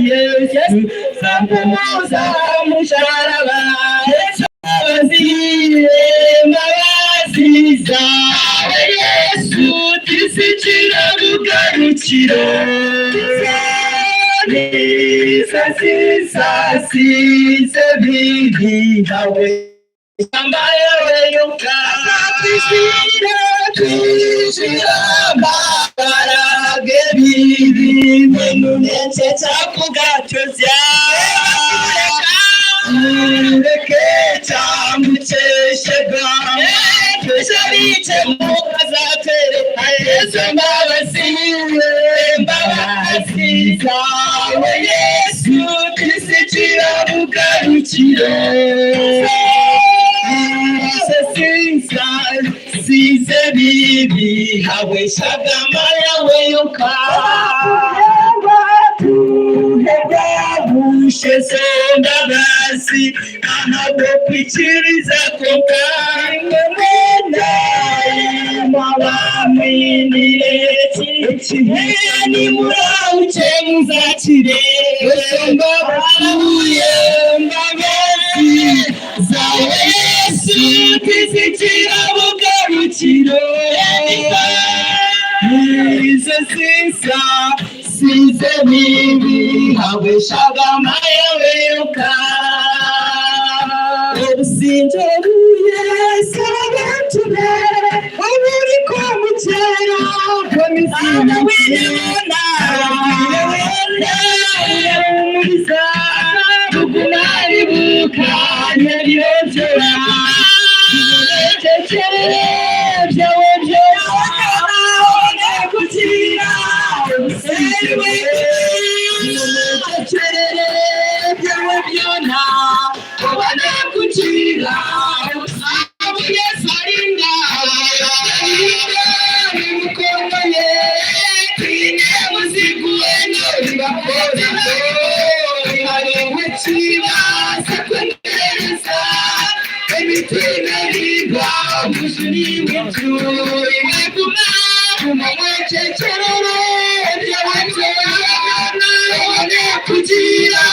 Yesu zampumuza musharaba Yesu mbabazi mbabazi zawe Yesu tizikira bugarukiro Zisize bibi hawe Yesu tisigira bugarukiro size bibi hawe shagama yawe yoka tuhebabushese ndabazi ahabwo kwikiriza konka mwena mabamwinire nimurawuce muzakire bapfuye mbabazi zawe Yesu tizikira bugarukiro izo sisa size bibi hawe shagama yawe yoka obusinge buyesa abantu be oburi kwamukera kwemisiwena umuriza tugunaribuka nyabirojera byawe byose kugira byawe byona ubone kugira kugira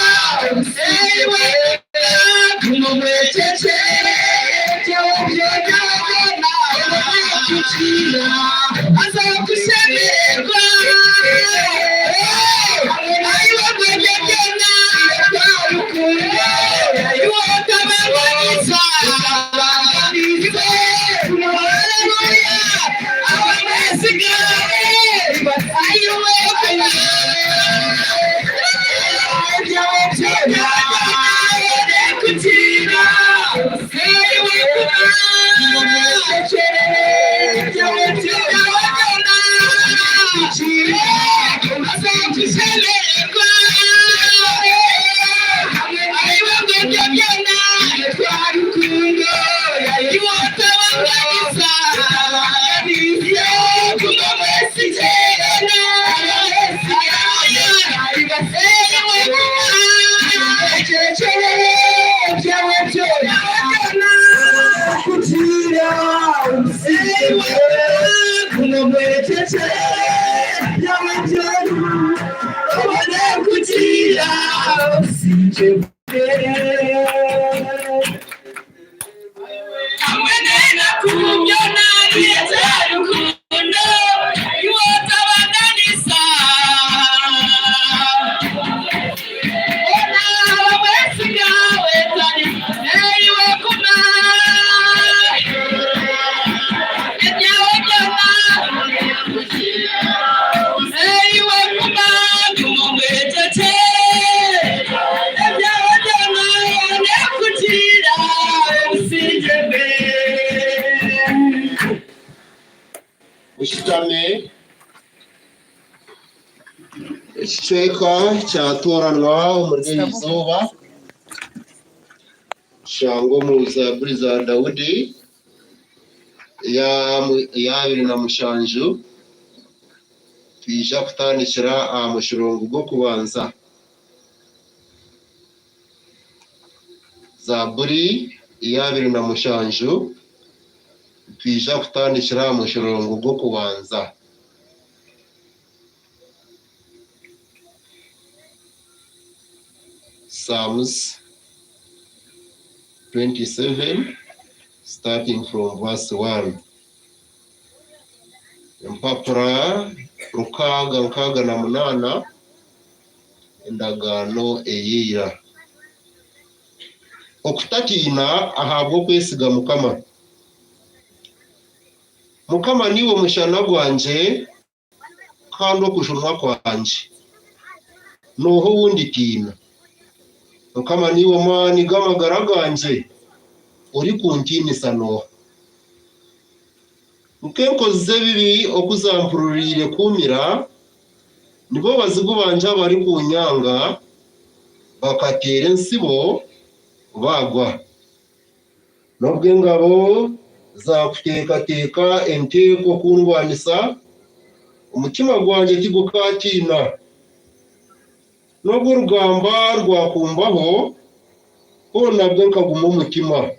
Mushutame. Ekicweka kyatooranwa omuri eri izooba kishangwa omu Zaaburi za Daudi eya abiri na mushanju. Twija kutandikira aha mushorongo gw'okubanza. Zaaburi eya 27 Nitwija kutandikira aha mushorongo gw'okubanza. Psalms 27 starting from verse 1. Empapura 668 Endagaano eya ira. Okutatiina ahabw'okwesiga Mukama. Mukama niiwe mushana gwangye kandi okujunwa kwangye, n'oha ou nditiina? Mukama niiwe maani g'amagara gangye, orikuntiinisa n'oha? Nk'enkozi z'ebibi oku zampururiire kuumira, nibo bazigu bangye abarikuunyanga, bakateera entsibo, baagwa. N'obu engabo zaakuteekateeka enteeko kundwanisa, omutima gwangye tigukaatiina. N'obu orugamba rwakumbaho, hoona bwo nkaguma omutima.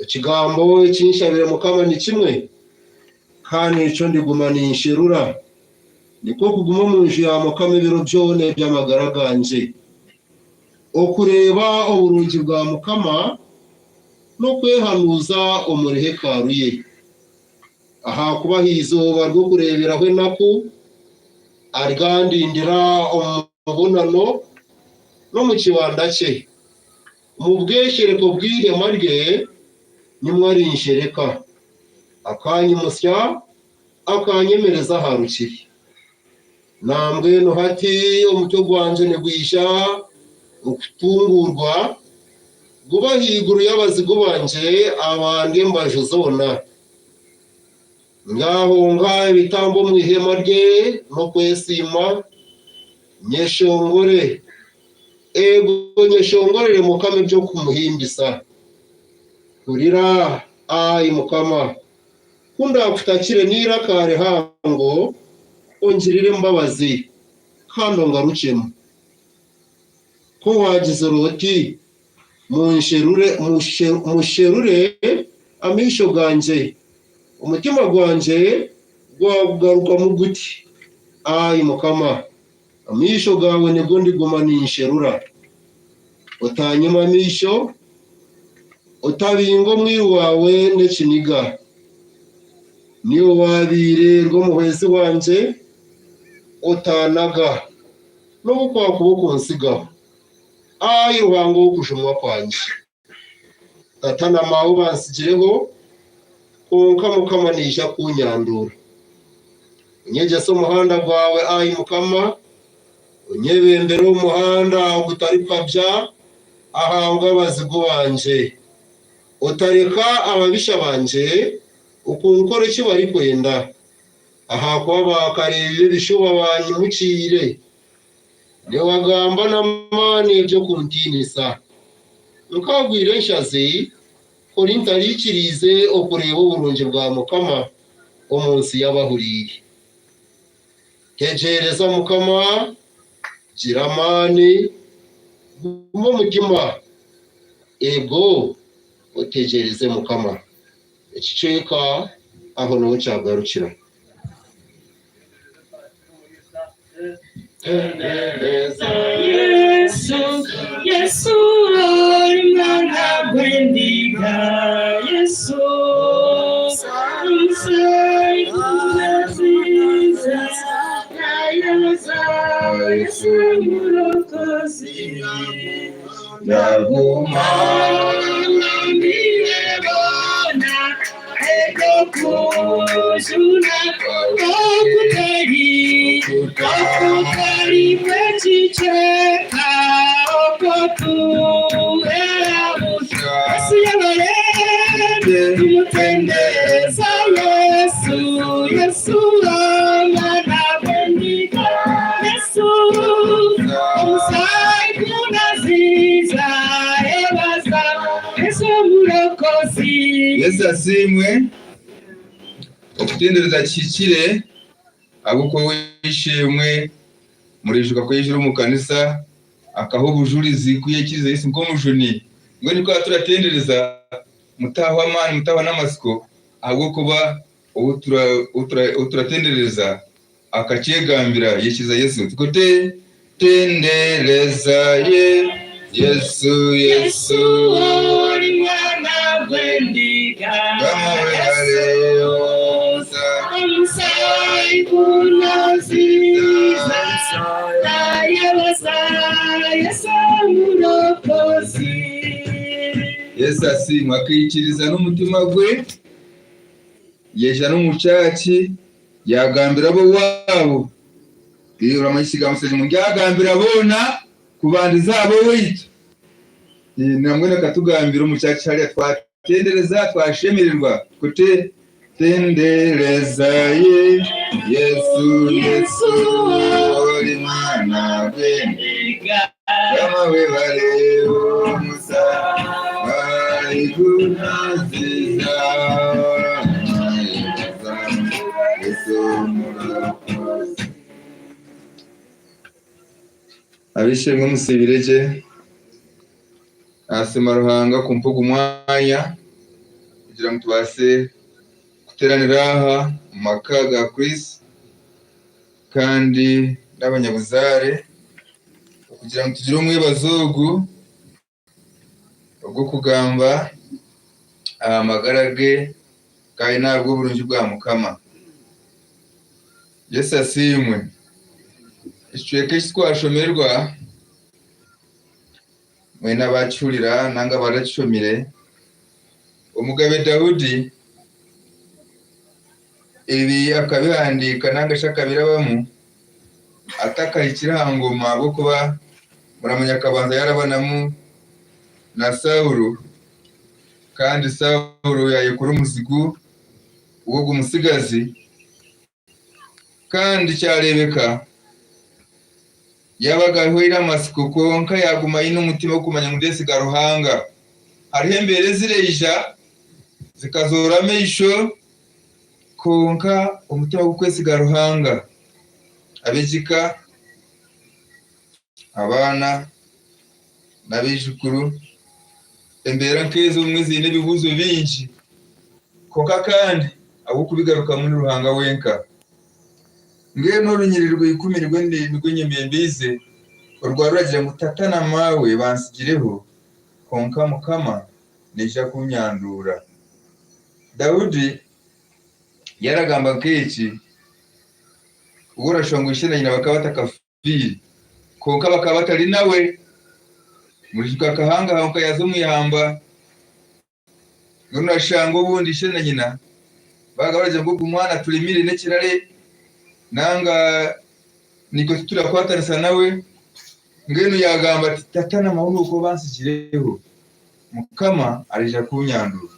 Ekigambo eki nshabire Mukama ni kimwe, kandi nikyo ndiguma ninsherura, nikwo kuguma omu nju ya Mukama ebiro byona eby'amagara gangye. Okureeba oburungi bwa Mukama n'okwehanuuza omuri hekalu ye. Ahakuba aha izooba ry'okureeberaho enaku, aryandindira omu mubonano n'omu kibanda kye. Omu bweshereko bw'eihema rye nimwo arinshereka, Akaanyimutsya, akaanyemereza aha rukiri. Nambwenu hati omutwe gwangye nigwija kutunguurwa, gube ahaiguru y'abazigu bangye abandi embaju zoona. Ndyahonga ebitambo omu ihema rye n'okwesiima, nyeshongore, eego nyeshongorere Mukama eby'okumuhimbisa. Hurira, ai Mukama, ku ndaakutakire n'eiraka rihango, ongirire embabazi kandi ongarukyemu. Ku waagizire oti, Munsherure, musherure amaisho gangye, omutima gwangye gwagugarukamu guti, Ai Mukama, amaisho gaawe nigo ndiguma ninsherura. Otaanyima amaisho, otabinga omwiru waawe n'ekiniga. Niiwe waabaire ori omuhwezi wangye, otaanaga, n'obu kwakuba okuntsigaho. Ai Ruhanga ow'okujunwa kwangye, tata na maawe bantsigireho, kwonka Mukama naija kuunyanduura. Onyegyese omuhanda gwawe, ai Mukama, onyebembere omu muhanda ogutarikuhabya ahabw'abazigu bangye. Otareka ababisha bangye okunkora eki barikwenda, ahakuba baakareebire ebishuba baanyimukiire. Niwagamba n'amaani eby'okuntiinisa. Nkaagwire enshazi, kuri ntariikiriize okureeba oburungi bwa Mukama omu nsi y'abahuriire. Tegyereza Mukama, gira amaani, guma omutima, eego, otegyereze Mukama. Ekicweka aho niho kyagarukira. Yesu, Yesu ori mwana gw'endiga, Yesu, Yesu murokozi, naguma namirebona eby'okujuna okutari okutari kw'ekicweka okwo tuhera busha. Yesu yebare tumutendereza Yesu, Yesu omwana gw'endiga, Yesu omusaayi gunaziiza ebaza Yesu omurokozi. Yesu asiimwe. Okutendereza kihikire ahabw'okuba ow'eishe-emwe muriijuka ku yaizire omu kanisa akaha obujurizi ku yaikirize Yesu nk'omujuni. Mbwenu ku turatendereza mutahwa amaani mutahwa n'amatsiko ahabw'okuba ou turatendereza akakyegambira yaikiriza Yesu. Tukutendereza Yesu. Yesu, Yesu, Yesu ori mwana gw'endiga. Kama webale omusa. Omusaayi gunaziza nayebaza Yesu omurokozi. Yesu asiimwe akaikiriza n'omutima gwe yaija n'omu kyaki yaagambira ab'owaabo oramanya ekigambo kiragira ngu ndyagambira boona kubandiza aha b'owaitu. Nambwenu akatugambira omu kyaki hariya twatendereza twashemererwa kuti tendereza ye Yesu Yesu ori mwana gw'endiga Kama webale omusa aigunaziza Yesu omurokozi. Ab'eishe-emwe musiibire gye. Nasiima Ruhanga kumpa ogu mwanya kugira ngu tubaase kuteeranira aha omu maka ga Chris kandi n'abanyabuzaare okugira ngu tugire omwebazo ogu ogw'okugamba aha magara ge kandi n'ahabw'oburungi bwa Mukama. Yesu asiimwe. Ekicweka eki twashomerwa mwena abaakihurira nanga abarakishomire, Omugabe Daudi ebi akabihandiika nanga shi akabirabamu atakahikire aha ngoma ahabw'okuba muramanya akabanza yaarabanamu na Saulo kandi Saulo yaayekora omuzigu w'ogwo mutsigazi. Kandi kyareebeka yaaba agahweire amatsiko kwonka yaaguma aine omutima gw'okumanya ngu ndeesiga Ruhanga. Hariho embeera ezireija zikazoora amaisho kwonka omutima gw'okwesiga Ruhanga. Ab'ekika, abaana n'abaijukuru, embeera nk'ezo obumwe ziine ebibuuzo bingi kwonka kandi ow'okubigarukamu ni Ruhanga wenka. Mbwenu orunyiriri rw'eikumi nirwo nirwo nyebembeize orwa ruragira ngu tata na maawe bantsigireho, kwonka Mukama naija kuunyanduura. Daudi yaaragamba nk'eki, Ou orashusha ngu ishe na nyina bakaba batakafiire, kwonka bakaba batari nawe. Mwijuka akahangahanguka yaaza omu ihamba. Mbwenu orashanga obundi ishe na nyina baabaga baragira ngu ogu mwana turemire n'ekirare nanga naitwe titurakwatanisa nawe. Mbwenu yaagamba ati, Tata na maawe n'obu kuba bantsigireho, Mukama araija kuunyandura.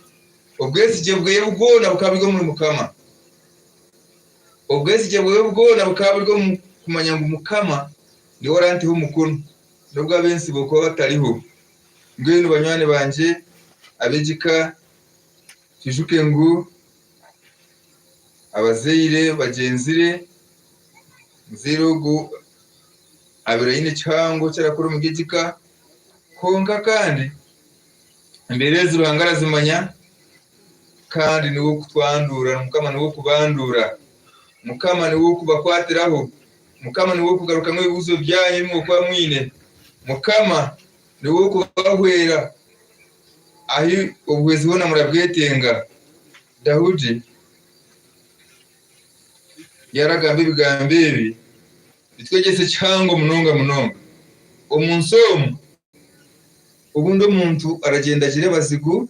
Obwesigye bwe bwona bukaba buri omuri Mukama. Obwesigye bwe bwona bukaba buri omu kumanya ngu Mukama niwe oranteho omukono n'obu ab'ensi bokuba batariho. Mbwenu banywani bangye ab'egika, twijuke ngu abazaire bagyenzire, omuzaire ogu abaire aine ekihango eki arakora omuri egika, kwonka kandi embeera ezi Ruhanga arazimanya kandi niwe w'okutwanduura, Mukama niwe w'okubanduura, Mukama niwe w'okubakwatiraho, Mukama niwe w'okugarukamu ebibuuzo byanyu ebi murikuba mwine, Mukama niwe w'okubahwera ahu obuhwezi bwona murabwetenga. Daudi yaaragamba ebigambo ebi bitwegyesa ekihango munonga munonga. Omu nsi omu, obundi omuntu aragyenda agire abazigu,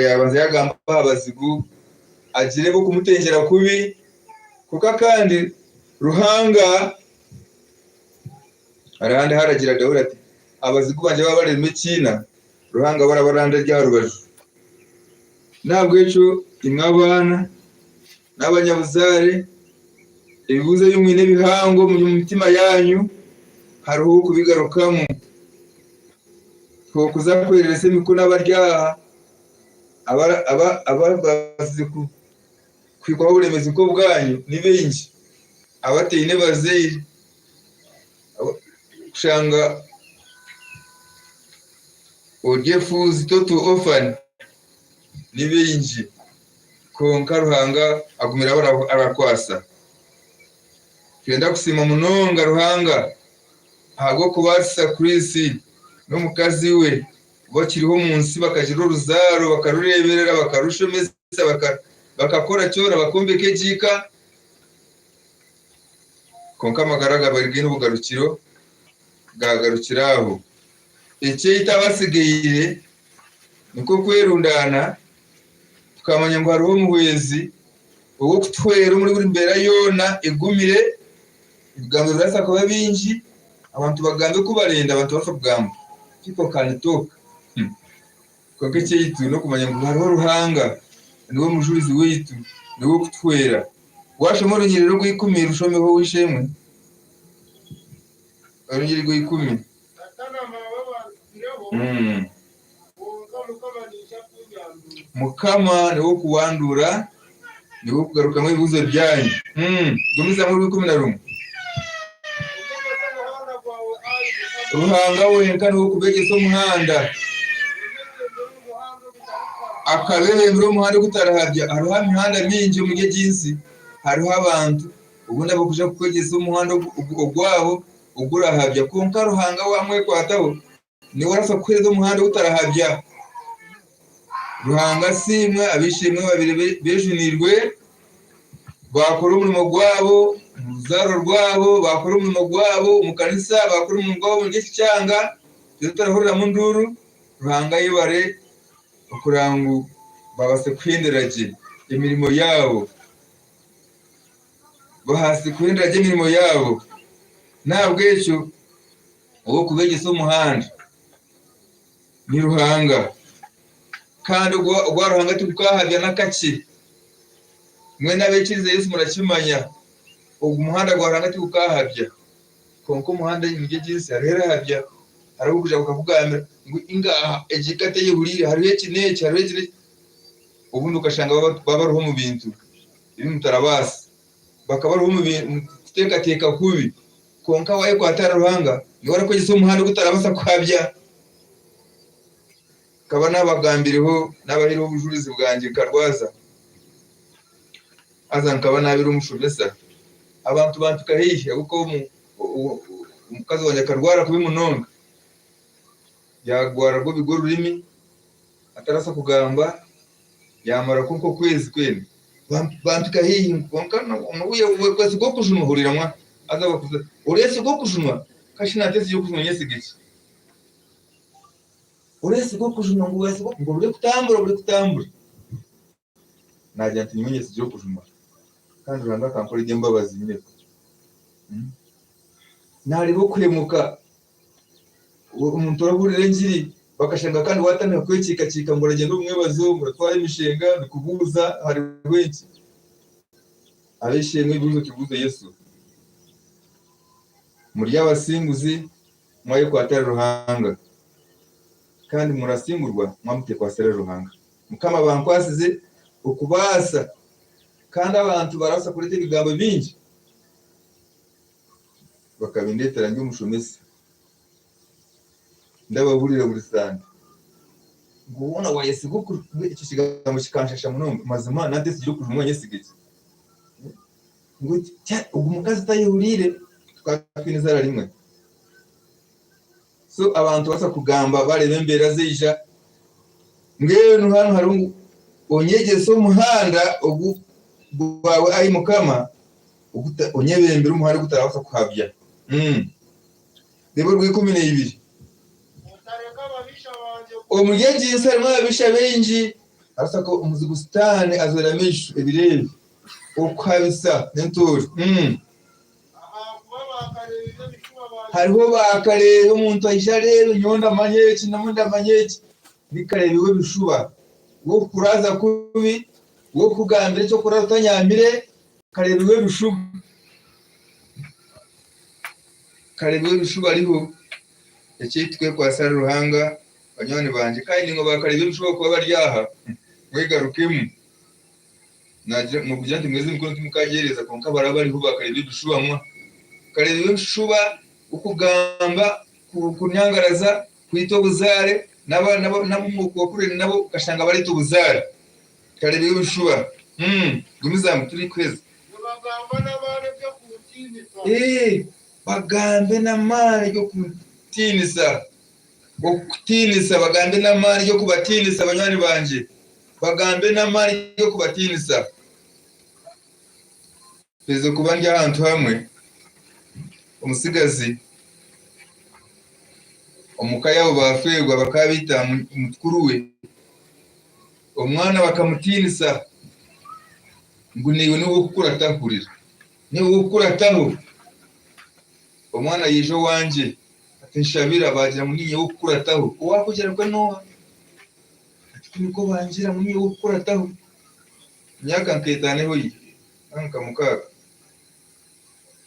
yaabanza yaagamba aha bazigu, agire ab'okumutengyera kubi, kwonka kandi Ruhanga hariho ahandi ahu aragira Daudi ati, abazigu bangye baaba barema ekiina, Ruhanga we araba arandi ari aha rubaju. N'ahabw'ekyo imwe abaana n'abanyabuzaare, ebibuuzo ebi mwine ebihango omu mitima yaanyu, hariho ow'okubigarukamu. Twokuza kwereresa emikono abari aha ababaasize kuhikwaho oburemeezi nk'obwanyu ni baingi, abataine bazaire kushanga ori efuuzi total orphan ni baingi kwonka Ruhanga agumire arakwasa. Twenda kusiima munonga Ruhanga ahabw'okubaasisa Chris. n'omukazi we bakiriho omu nsi bakagira oruzaaro bakarureeberera bakarushomesa bakakora kyona bakombeka egiika kwonka amagara gaba gaine obugarukiro gaagarukira aho. Ekyaitu abasigaire nikwo kwerundaana tukamanya ngu hariho omuhwezi ow'okutuhwera omuri buri mbeera yoona egumire. Ebigambo birabaasa kuba bingi, abantu bagambe oku barenda, abantu barabaasa kugamba, people can talk. Kwonka ekyaitu n'okumanya ngu hariho Ruhanga, niwe mujurizi waitu, niwe orikutuhwera. Waashoma orunyiriri orw'ikumi rushomeho ow'eishe-emwe. Orunyiriri rw'ikumi. Mukama niwe okuwanduura, niwe okugarukamu ebibuuzo byanyu. Gumizamu orw'ikumi na rumwe. Ruhanga wenka niwe okubeegyesa omuhanda. Akabeebembera omuhanda ogutarihabya. Hariho emihanda mingi omuri egi nsi, hariho abantu obundi abarikuija kukwegyesa omuhanda ogwabo ogurahabya. Kwonka Ruhanga waamwekwataho, niwe arabaasa kukuheereza omuhanda ogutarahabya. Ruhanga asiimwe ab'eishe-emwe babiri beejunirwe, baakora omurimo gwabo omu ruzaaro rwabo, baakora omurimo gwabo omu kanisa, baakora omurimo gwabo omuri eki kyanga, turiyo turahuriramu enduuru. Ruhanga ayebare okureba ngu baabaasa kuhendera gye emirimo yaabo. Babaase kuhendera gye emirimo yaabo. N'ahabw'ekyo ow'okubeegyesa omuhanda ni Ruhanga. Kandi ogwa Ruhanga tigukahabya n'akakye. Mwena abaikiriza Yesu murakimanya, ogu muhanda gwa Ruhanga tigukahabya. Kwonka omuhanda omuri egi nsi hariho erahabya. Hariho orikuija akakugambira ngu ngaaha egi ka teyehuriire hariho eki n'eki hariho eki n'eki. Obundi okashanga baba bariho omu bintu ebi mutarabaasa. Bakaba bariho omu kuteekateeka kubi. Kwonka waayekwata ahari Ruhanga, niwe arikwegyesa omuhanda ogu otarabaasa kuhabya. Nkaba naabagambireho, naabahaireho obujurizi bwangye nkarwaza. Haza nkaba naabaire omushomesa. Abantu bampika haihi ahabw'okuba omukazi wangye akarwara kubi munonga. Yaagwara rwobi rw'orurimi, atarabaasa kugamba, yaamaraho nk'okwezi kwena. Bampika haihi kwonka n'obu gw'okujunwa ohurira mwa haza bakubuuza oreesiga okujunwa? Kashi naateesiga okujunwa nyesige ki? Oreesiga okujunwa ngu weesiga ngu obure kutambura obure kutambura. Naagira nti nyowe nyesigire okujunwa kandi Ruhanga akankora eby'embabazi nyineka. Naareeba okuhemuka omuntu orahurira engiri bakashanga kandi waatandika kwekiikakiika ngu oragyenda omu mwebazo ngu oratwara emishenga nikubuuza hariho enki. Ab'eishe-emwe ebibuuzo tubibuuze Yesu. Muri abasinguzi mwayekwata ahari Ruhanga kandi murasingurwa mwamutekwasira ahari Ruhanga. Mukama abankwasize okubaasa kandi abantu barabaasa kureeta ebigambo bingi bakabindeetera ndi omushomesa ndabahurira buri sande ngu hoona wayesiga ekyo kigambo kikanshasha munonga mazima nantesigire okujumwa nyesige ki ngu ogu mukazi tayehuriire tukaba twine eizaara rimwe So abantu babaasa kugamba bareeba embeera zaija. Mbwenu hanu hariho ngu onyegyese omuhanda ogu gwawe ai Mukama, onyebembere omuhanda ogu tarabaasa kuhabya. Reeba orw'ikumi na ibiri. Omuri egi nsi harimu ababisha baingi. Arikushusha nka omuzigu Sitaane azoire amaisho ebiro ebi okuhabisa n'entoore. Hariho baakareebi omuntu aija areebe nyowe ndamanya eki nyowe ndamanya eki ni kareebi w'ebishuba w'okukuraaza kubi w'okukugambira eky'okurara otanyamire kareebi w'ebishuba kareebi w'ebishuba ariho ekyaitu kwekwatsa ahari Ruhanga banywani bangye kandi naimwe baakareebi b'ebishuba kuba bari aha mwegarukemu. Naagira nokugira nti mweze emikono timukagyereza kwonka baraba bariho bakareeba ebishuba mwa. Bakareeba ebishuba okugamba, kunyangaraza, kwita obuzaare n'abu wakurire nabo okashanga bareeta obuzaare. Kareeba ebishuba. Gumizamu turikuheza. Nibagamba n'amaani eby'okuntiinisa. Bagambe n'amaani eby'okuntiinisa. Okukutiinisa bagambe n'amaani g'okubatiinisa banywani bangye, bagambe n'amaani g'okubatiinisa. Mperize kuba ndi ahantu hamwe, omutsigazi omu ka yaabo baafeerwa bakaba baita mutukuru we, omwana bakamutiinisa ngu naiwe niiwe ow'okukurataho hurira, niiwe ow'okukurataho. Omwana yaija owangye ati nshabira baagira ngu niinye ow'okukurataho, owaakugira gwe n'oha? Ati ku nikwo bangira ngu niinye ow'okukurataho. Emyaka nk'etaano ehweire ninga nka mukaaga,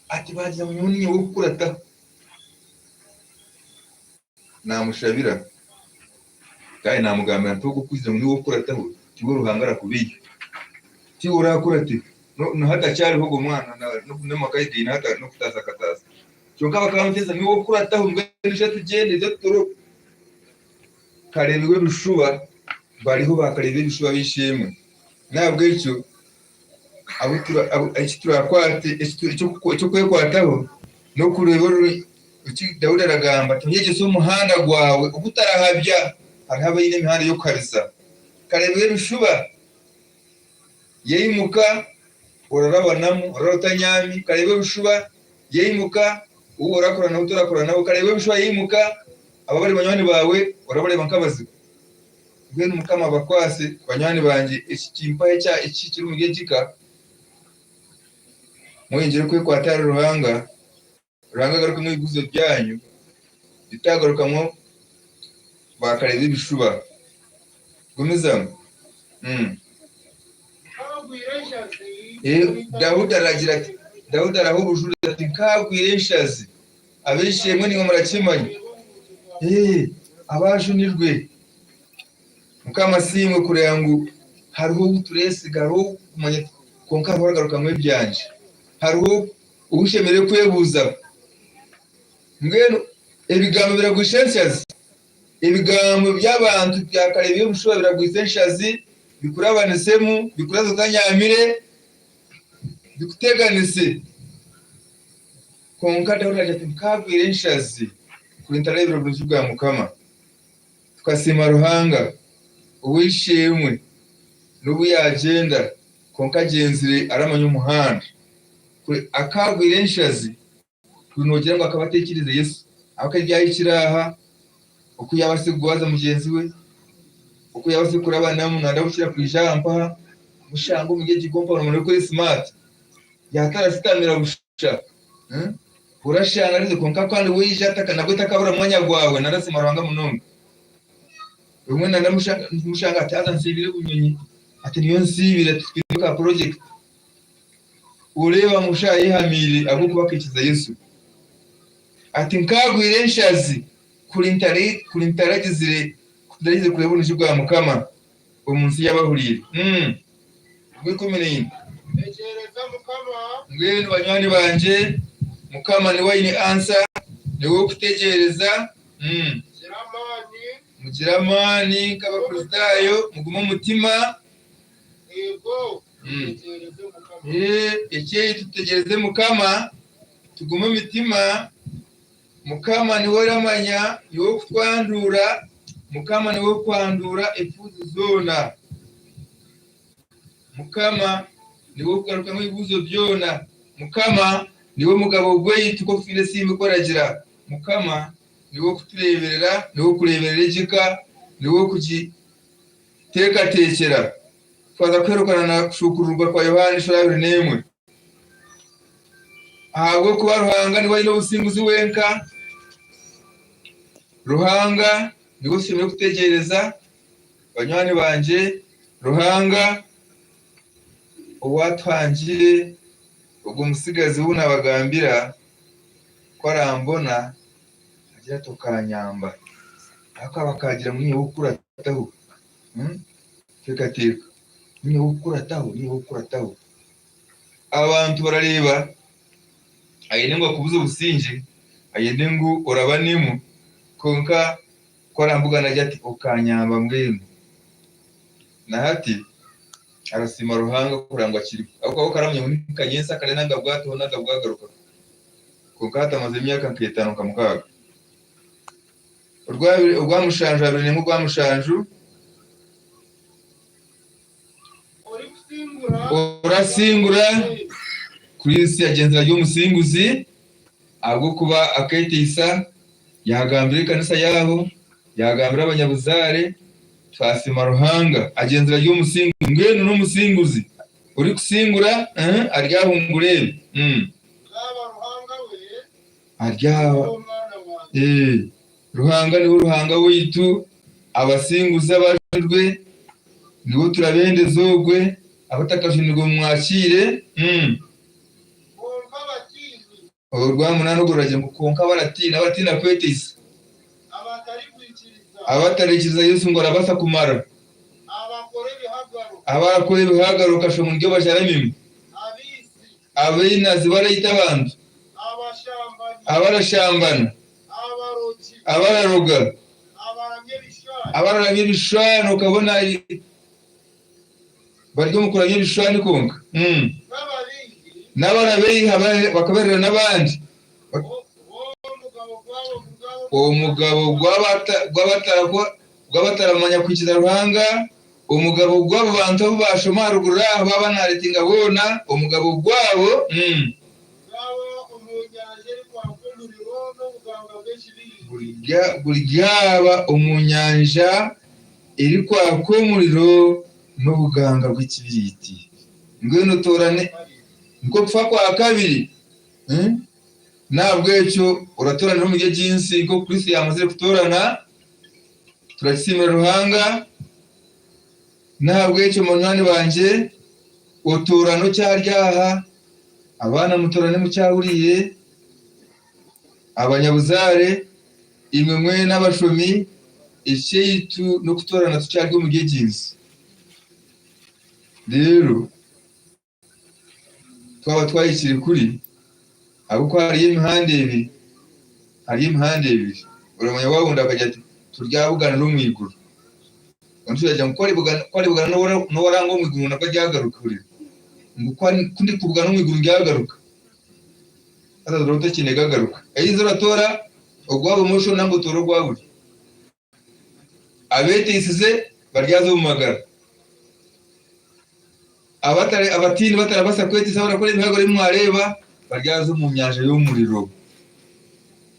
ati baagira ngu nyowe niinye ow'okukurataho. Naamushabira kandi naamugambira nti ogwo okwizire ngu niiwe ow'okukurataho, tiwe Ruhanga arakubeiha, tiiwe oraakurateho. Na hati akyariho ogwo mwana n'amaka ge gaine hati n'okutaasa akataasa. Kyonka bakaba nibamuteesa niiwe ow'okukurataho mbwenu ija tugyende ija tutoroke. Kareebi w'ebishuba bariho baakareebi b'ebishuba ab'eishe-emwe. N'ahabw'ekyo eki turakwate eky'okwekwataho n'okureeba eki Daudi aragamba ati, Onyegyese omuhanda gwawe ogutarahabya. Hariho abaine emihanda y'okuhabisa. Kareebi w'ebishuba yaimuka orarabanamu orara otanyaami. Kareebi w'ebishuba yaimuka ou orakora nawe torakora nawe. Kareebi w'ebishuba yaimuka abo abari banywani baawe orabareeba nk'abazigu. Mbwenu Mukama abakwase banywani bangye eki kimpaho ekya ekihikire omuri egi ka, mweyongyere kwekwata ahari Ruhanga, Ruhanga agarukemu ebibuuzo byanyu, bitagarukamu baakareeba ebishuba. Gumizamu. Mm. Eh, Daudi aragira ati, Daudi araha obujurizi ati, Nkaagwire enshazi, ab'eishe-emwe naimwe murakimanya. Eh, abaajunirwe. Mukama asiimwe kureeba ngu hariho ou tureesiga, hariho ou kumanya kwonka hariho oragarukamu ebyangye. Hariho ou nshemereire kwebuuzaho. Mbwenu ebigambo biragwisa enshazi? Ebigambo by'abantu bya kare by'obushuba biragwisa enshazi, bikurabanisemu, bikuraze otanyamire, bikuteganise. Kwonka Daudi aragira ati, Nkaagwire enshazi, kuri ntareebire oburungi bwa Mukama. Tukasiima Ruhanga, ow'eishe-emwe n'obu yaagyenda, kwonka agyenzire aramanya omuhanda. Kuri akaagwire enshazi, Kuri noogira ngu akaba ataikiriize Yesu, ahabw'okuba ebyahikire aha, oku yaabaasize kugwaza mugyenzi we, oku yaabaasize kurabanamu nanda bukira kwija aha mpaha, mushanga omuri egi kompani omuntu orikukora esimaati yaatarasitamira busha. Orashanga arize kwonka kandi waija nabwo takabura mwanya gwawe narasiima Ruhanga munonga. Obumwe nanda mushanga ati haza nsiibire obunyonyi, ati niyo nsiibire twine ka project. Oreeba ngu shaaha ayehamiire ahabw'okuba akaikiza Yesu. Ati, Nkaagwire enshazi kuri ntaragizire kureeba oburungi bwa Mukama omu nsi y'abahuriire. Ogw'ikumi naina. Mbwenu banywani bangye, Mukama niwe aine ansa, niwe w'okutegyereza. Mugire amaani nk'Abakristaayo, mugume omutima. Ekyaitu tutegyereze Mukama, tugume emitima, Mukama niwe oramanya, niwe w'okutwanduura, Mukama niwe w'okwanduura efuuzi zoona. Mukama niwe w'okugarukamu ebibuuzo byona. Mukama niwe mugabo gwaitu nk'oku twine esiimu ekoragira. Mukama niwe w'okutureeberera, niwe w'okureeberera egi ka, niwe w'okugi. Teekateekyera twaza kuherukana na kushuukururwa kwa Yohaana eshuura abiri n'emwe. Ahabw'okuba Ruhanga niwe aine obusinguzi wenka, Ruhanga niwe tushemereire kutegyereza, banywani bangye, Ruhanga owaatuhangire, ogwo mutsigazi ou naabagambira ku arambona agire ati okanyamba ahabw'okuba bakagira ngu niinye w'okukurataho. Teekateeka, niinye w'okukurataho, niinye w'okukurataho. Abantu barareeba ayende ngu akubuze obusingye, ayende ngu orabanemu, kwonka ku arambugana agire ati okanyamba mbwenu. Na hati arasiima Ruhanga kureba ngu akiriho ahabw'okuba we akaramanya ngu ni kanyentsya kare nanga bwataho nanga bwagarukaho. Kwonka hati amazire emyaka nk'etaano nka mukaaga. Orwamushanju 21 Ogwamushanju. Orasingura, Kristo yagyenzire ari omusinguzi ahabw'okuba akeeteisa, yaagambira ekanisa yaabo, yaagambira abanyabuzaare, twasiima Ruhanga. Agyenzire ari omusinguzi. Mbwenu n'omusinguzi. Orikusingura aryahungura ebi. Aryaba. Ruhanga niwe Ruhanga waitu, abasinguzi abajunirwe nibo turabendeza ogwe, abatakajunirwe mumwakiire. Orwamunaana orwo ruragira ngu kwonka abaratiina, abaratiina kweteisa, abatariikiriza Yesu ngu arabaasa kumara, abarakora ebihagaro okashusha ngu niryo bajaramimwe, abainazi baraita abantu, abarashambana, abararoga, abararamya ebishushani okabona bari omu kuramya ebishushani kwonka, n'abarabeiha bakaberera n'abandi. Omugabo gw'abataramanya kwikiriza Ruhanga, omugabo gw'abo bantu abu baashoma aharuguru aho baaba naaretinga boona, omugabo gwabo. Guryaba omu nyanja erikwaka omuriro n'obuganga bw'ekibiriiti. Mbwenu otoorane nikwo kufa kwa kabiri. N'ahabw'ekyo oratooranira omuri egi nsi nk'oku Kristo yaamazire kutoorana. Turakisiimira Ruhanga. N'ahabw'ekyo banywani bangye, otoorane okyari aha, abaana mutoorane mukyahuriire, abanyabuzaare, imwe mwena abashomi, ekyaitu n'okutoorana tukyari omuri egi nsi. Reero twaba twahikire kuri, ahabw'okuba hariyo emihanda ebiri, hariyo emihanda ebiri, oramanya waawundi akagira ati turyabuganira omu iguru, ondiijo yaagira ngu ku aribugana n'ou aranga omu iguru nabwo aryagaruka, hurira ngu ku ndikubugana omu iguru ndyagaruka, haza oraba otakiine gagaruka, either oratoora ogwa bumosho nari otoore ogwa buryo. Abeeteisize baryaza omu magara. Abatiini batarabaasa kweteisa barakora ebihagaro ebi mwareeba, baryaza omu nyanja y'omuriro.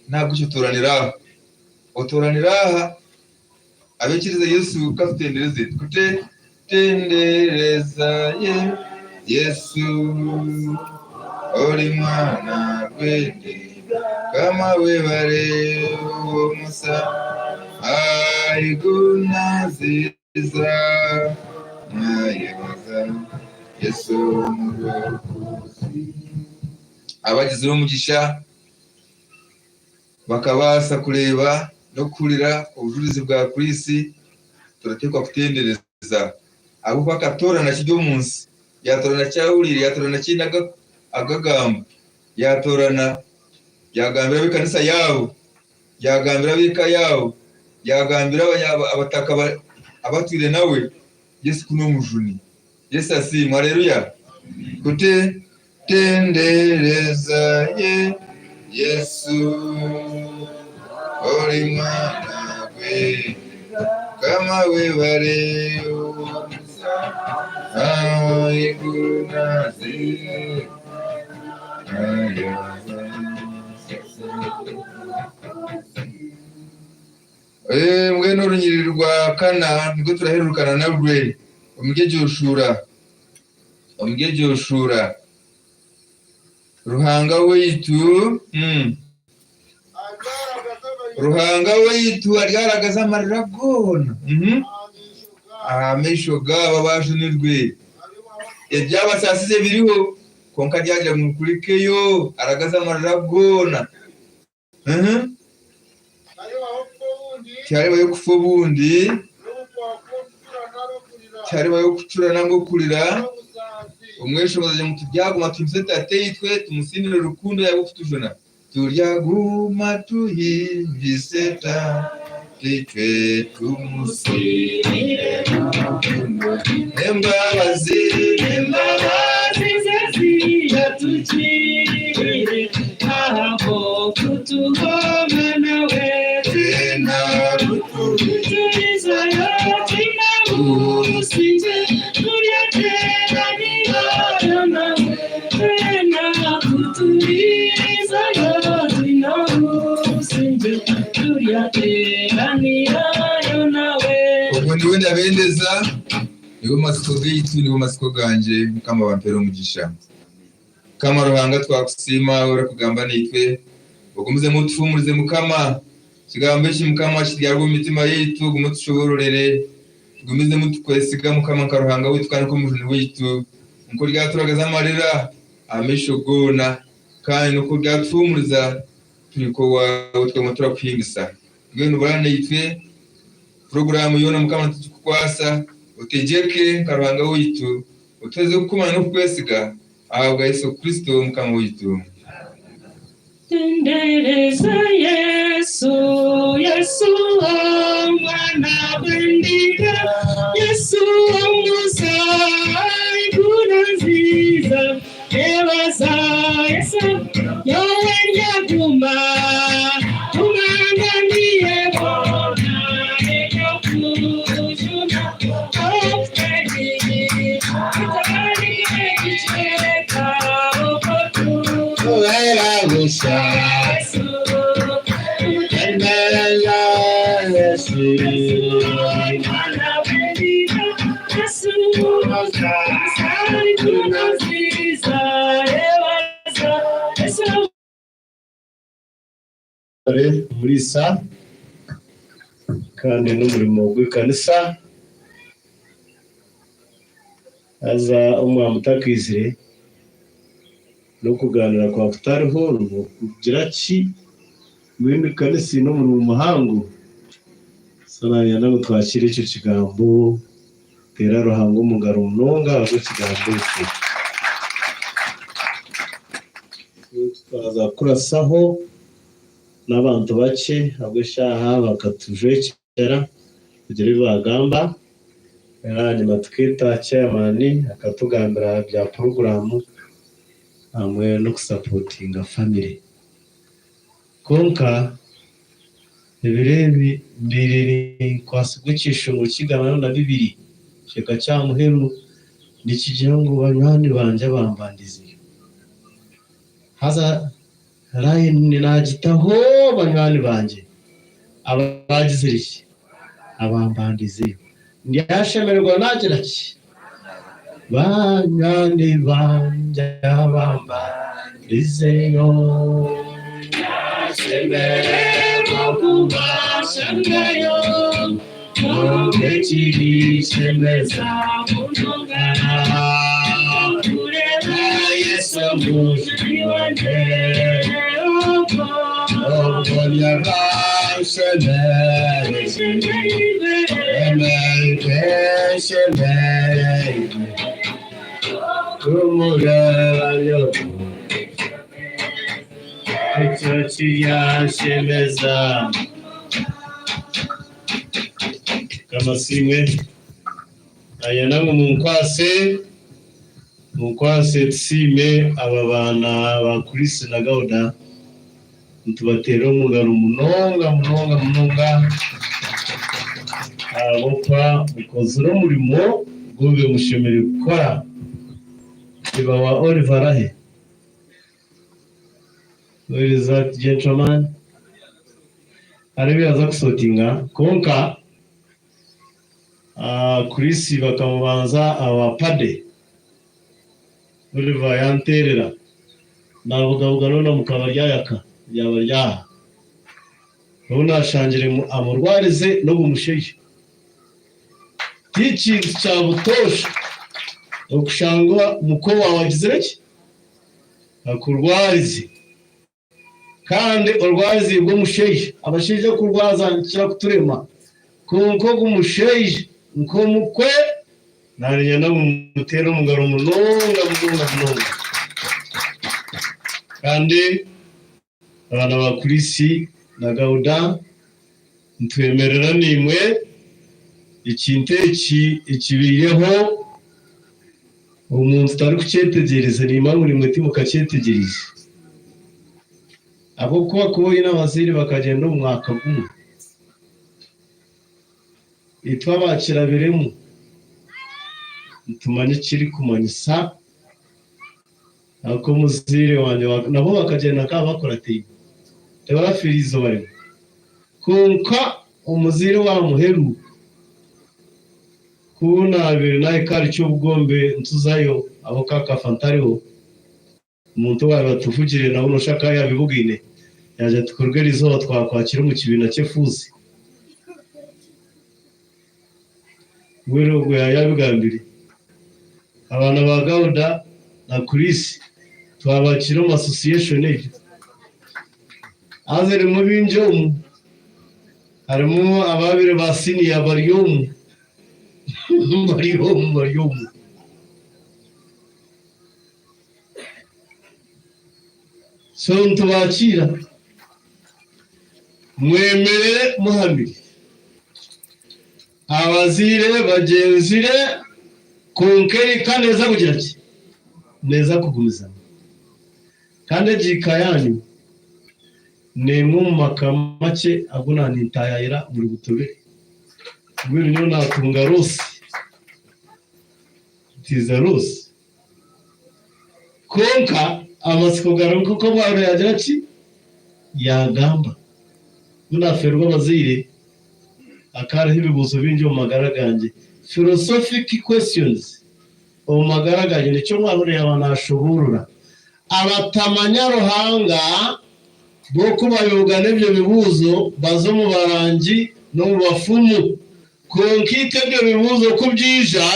N'ahabw'ekyo tooranira aha. Otooranira aha, abaikiriza Yesu ka tutendereze. Tukute tendereza Yesu, ori mwana gw'endiga, Mukama webare omusa aigunaziza nayebaza Yesu omurokozi. Abagizire omugisha bakabaasa kureeba n'okuhurira obujurizi bwa Chris, turateekwa kutendereza ahabw'okuba akatoorana kiri omu nsi, yaatoorana kyahuriire, yaatoorana kiine agagamba, yaatoorana yaagambira ab'ekanisa yaabo, yaagambira ab'eka yaabo, yaagambira abataka abatwire nawe, Yesu ku n'omujuni. Yesu asiimwe. Areruya! Kute Tendereza ye Yesu, ori mwana gwe, Mukama webare Mbwenu orunyiriri rwa kana nirwo turahererukana narwe omuri egyo shuura. Omuri egyo shuura. Ruhanga waitu, Ruhanga waitu aryaragaza amarira goona aha maisho gaabo abaajunirwe. Ebyabasaasize biriho, kwonka aryagira ngu mukurikeyo, aragaze amarira goona. Tiharibayo kufa obundi, tiharibayo kucura nangwa okurira. Omweshongozi agira ngu turyaguma tuhimbise Tataitwe, tumusiimire rukundo ye ahabw'okutujuna. Turyaguma tuhimbise Tataitwe, tumusiimire rukundo n'embabazi. Embabazi ze ziratugirire ahabw'okutuha omwana we. Twena. Ogwo niwe ndabendeza, niwe matsiko gaitu, niwe matsiko gangye. Mukama abampere omugisha. Mukama Ruhanga twakusiima orikugamba naitwe, ogumizemu otuhuumurize Mukama. Ekigambo eki Mukama kiryarwe omu mitima yaitu, ogume otushoboororere, tugumizemu tukwesiga Mukama nka Ruhanga waitu kandi nk'Omujuni waitu, nk'oku oryaturagaza amarira aha maisho goona, kandi n'oku oryatuhuumuriza turi nk'owaawe tukaguma turakuhimbisa. Mbwenu bana naitwe puroguraamu yoona Mukama nitugikukwasa, otegyeke nka Ruhanga waitu, otuhweze kukumanya n'okukwesiga, ahabwa Yesu Kristo Mukama waitu. Tendereza Yesu, Yesu Omwana gw'endiga, Yesu Omusa, Enkuru nziza, Nebaza Yesu, nyowe ndyaguma, Tumanganie boona eby'okujuna, Okutari, tutari ekicweka, okwo Tubeera busha. Yesu, Tendereza Yesu. Omwana w'endiga, Yesu Omusa, Enkuru nziza, Nebaza Yesu. Omuriisa kandi n'omurimo gw'ekanisa haza omwami takaizire n'okugaaniira kwa kutariho nikugira ki mbwenu ekanisa eine omurimo muhango so nanyenda ngu twakiire ekyo kigambo teera Ruhanga omu ngaro munonga ahabw'ekigambo ekyo. Twaza kukurasaho n'abantu bakye ahabw'eshaaha bakatujwekyera kugira ebi baagamba reero ahanyima tukeeta chairman akatugambira aha bya puroguraamu hamwe n'okusapotinga famire. Kwonka ebiro ebi mbaire ninkwatsibwa ekyeshongo ky'eigana na bibiri ekicweka ky'aha muheru nikigira ngu banywani bangye abambandiizeyo. Haza layini naagitaho banywani bangye abaagizire ki? Abambandiizeyo. Ndyashemererwa naagira ki? Banywani bangye abambandiizeyo. Ndyashemererwa kubashangayo, kwonka ekirishemeza munonga n'okureeba Yesu Omujuni wangye. Obwo Obwo ndyaba nshemereirwe, nshemereirwe, kumureeba nyowe. Ekyo kiryanshemeza. Mukama asiimwe. Nayenda ngu munkwase, munkwase tusiime aba baana ba Chris na Gauda. Nitubateerera omu ngaro munonga munonga munonga ahabw'okuba mukozire omurimo ogu mubaire mushemereire kukora. Iba wa Oliver arahe? Where is that gentleman? Hariho ebi yaaza kusotinga kwonka Chris bakamubanza aba Paddy. Oliver yanteerera naabugabuga n'omu mukaba ryayaka ryaba ryaha. Ou naashangire amurwarize n'ogu mushaija. Ti kintu kya butoosha okushanga muko waawe agizire ki? Akurwarize. Kandi orwaziibwe omushaija. Abashaija okurwaza nikikira kuturema. Kwonka ogu mushaija nk'omukwe narinyenda ngu mumuteere omu ngaro munonga munonga munonga. Kandi abaana ba Chris na Gauda nitwemerera naimwe ekintu eki ekibaireho omuntu tarikukyetegyereza naimwe ngu naimwe timukakyetegyerize. Ahabw'okuba kuba oine abazaire bakagyenda omu mwaka gumwe, itwe abaakirabiremu nitumanya ekirikumanyisa ahakuba omuzaire wangye nabo bakagyenda nk'abakurataine, tibarafiire eizooba rimwe. Kwonka omuzaire owa muheru ku naabaire naahika ahari Kyobugombe ntuzayo ahabw'okuba akafa ntariho, omuntu owaabaire atuvugire nawe nooshusha akaba yaabibugaine, yaagira ati kuruga eriizooba twakwakira omu kibiina ky'efuuzi. Mbwenu ogwo yaaba yaabigambire. Abaana ba Gauda na Chris twabakiira omu association egyo. Haza erimu baingi omu, harimu ababaire ba senior bari omu, bari omu, bari omu. So nitubakiira, mwemerere muhamire. Abazaire bagyenzire kwonka eka neeza kugira ki? Neeza kugumizamu. Kandi egi ka yaanyu n'emwe omu maka makye agu naanintaayaayira omuri Butobere. Mbwenu nyowe naatunga Ruusi. Ntiiza Ruusi. Kwonka amatsiko gariho nk'oku omwana yaagira ki? Yaagamba. Ku naafeerwa abazaire, hakaba hariho ebibuuzo bingi omu magara gangye, philosophic questions omu magara gangye. Nikyo omwana onu yaaba naashoboorora. Abatamanya Ruhanga bo ku bayogana ebyo bibuuzo, baza omu barangi n'omu bafumu. Kwonka itwe ebyo bibuuzo ku byaija,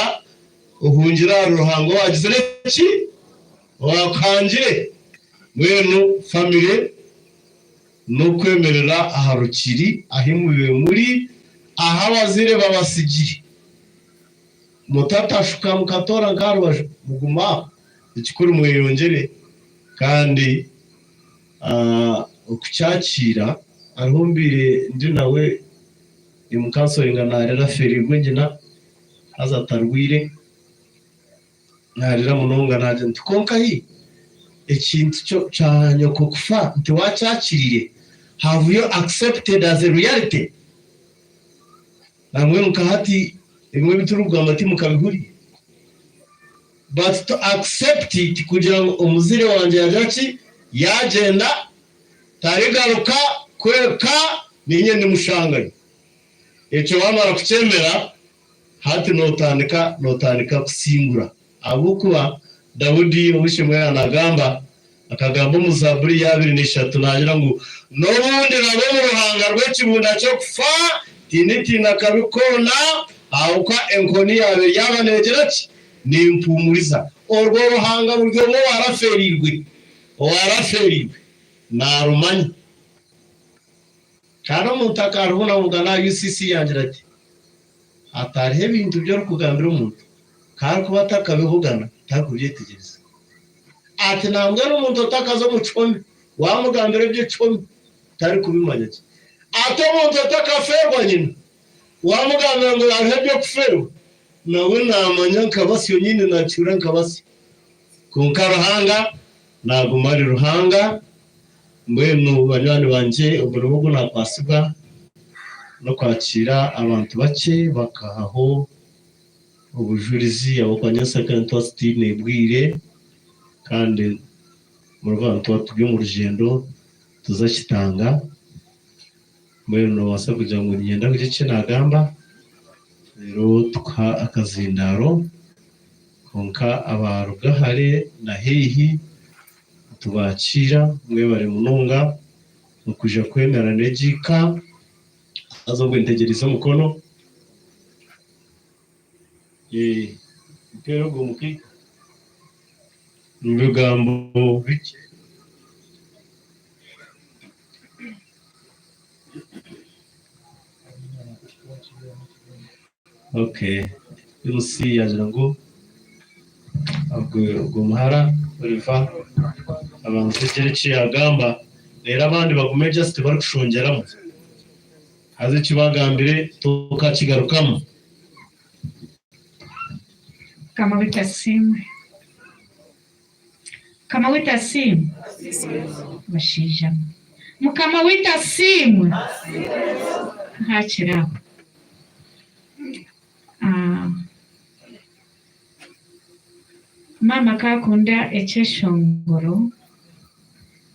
Ohungire ahari Ruhanga owagizire ki? Owakuhangire. Mbwenu famire n'okwemerera aha rukiri ahi mube muri ahu abazaire babasigire. Mutatashuka mukatoora nk'aha rubaju, mugume aho. Ekikuru mweyongyere kandi okukyakiira. Hariho mbaire ndi nawe nimukansoringa naarira afeereirwe nyina. Haza atarwaire, naarira munonga naagira nti, Kwonka hi, ekintu kyo kya nyoko kufa nti waakyakiriire? Have you accepted as a reality? Nambwenu nka hati ebimwe ebi turikugamba timukabihuriire. But to accept it kugira ngu omuzaire wangye yaagira ki? Yaagyenda, tarigaruka kureka niinye ndimushangayo. Ekyo waamara kukyemera, hati nootandika nootandika kusingura. Ahabw'okuba Daudi ow'eishe-emwe yaanagamba, akagamba omu Zaaburi ya abiri n'ishatu naagira ngu, N'obu ndiraba omu ruhanga rw'ekibunda ky'okufa, tinditiina kabi koona, ahabw'okuba enkoni yaawe yaaba neegira ki? Neempuumuriza. Orwo ruhanga buri omwe owaarafeereirwe, owaarafeereirwe, naarumanya. Kandi omuntu akarihunahugana aha UCC yangira ati, Hatariho ebintu bi orikugambira omuntu, ku arikuba atakabihugana tarikubyetegyereza. Ati nambwenu omuntu otakaza omu kihome wamugambira eby'ekihome tarikubimanya gye. Ati omuntu otakafeerwa nyina wamugambira ngu hariho eby'okufeerwa nawe namanya nka basyo nyine nakihurira nka basyo. Kwonka Ruhanga naguma ari Ruhanga. Mbwenu banywani bangye omurimo ogu naakwatsibwa n'okwakiira abantu bakye bakahaho obujurizi ahabw'okuba nyentsya kare nituba tutaine bwire kandi murikuba nituba turi omu rugyendo tuza Kitanga. Mbwenu noobaasa kugira ngu niinyenda kugira eki naagamba reero tukuha akazindaaro kwonka abaaruga hare na haihi Nitubakiira mwebare munonga okwija kwemera n'egi ka. Haza obwe ntegyereize omukono. Mpeere ogwo mukaikuru omu bigambo bikye. Okay, MC yagira ngu ogwo muhara Oliver abanze agire eki yagamba reero abandi bagume just barikushongyeramu haza eki bagambire tokakigarukamu. Mukama waitu asiimwe. Mukama waitu asiimwe. Bashaija mwe. Mukama waitu asiimwe. Hakiri aho. Ah, maama akakunda ekyeshongoro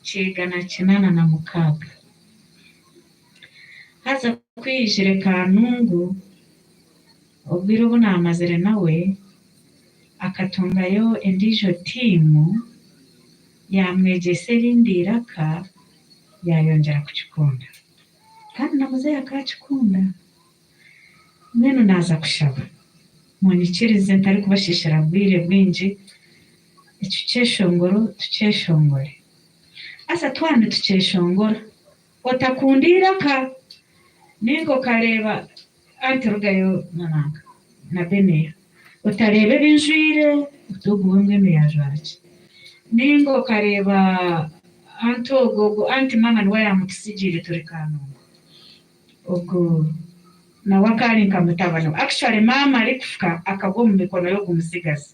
ky'eigana kinaana na mukaaga. Ku yaijire Kanungu, obwire obu naamazire nawe, akatungayo endiijo tiimu yaamwegyesa erindi iraka yaayongyera kukikunda. Kandi na muzeeyi akakikunda. Mbwenu naaza kushaba munyikirize ntarikubashiishira bwire bwingi, ekyo kyeshongoro tukyeshongore. Haza twaba nitukyeshongora, Otakunda eiraka ninga okareeba anti rugayo na na Beneya otareeba ebi njwaire oti ogu we mbwenu yaajwara ki? Ninga okareeba anti ogu ogu anti maama niwe yaamututsigiire turi Kanungu ogu nawe akaba ari nka mutabani we actually maama arikufuka akagwa omu mikono y'ogu mutsigazi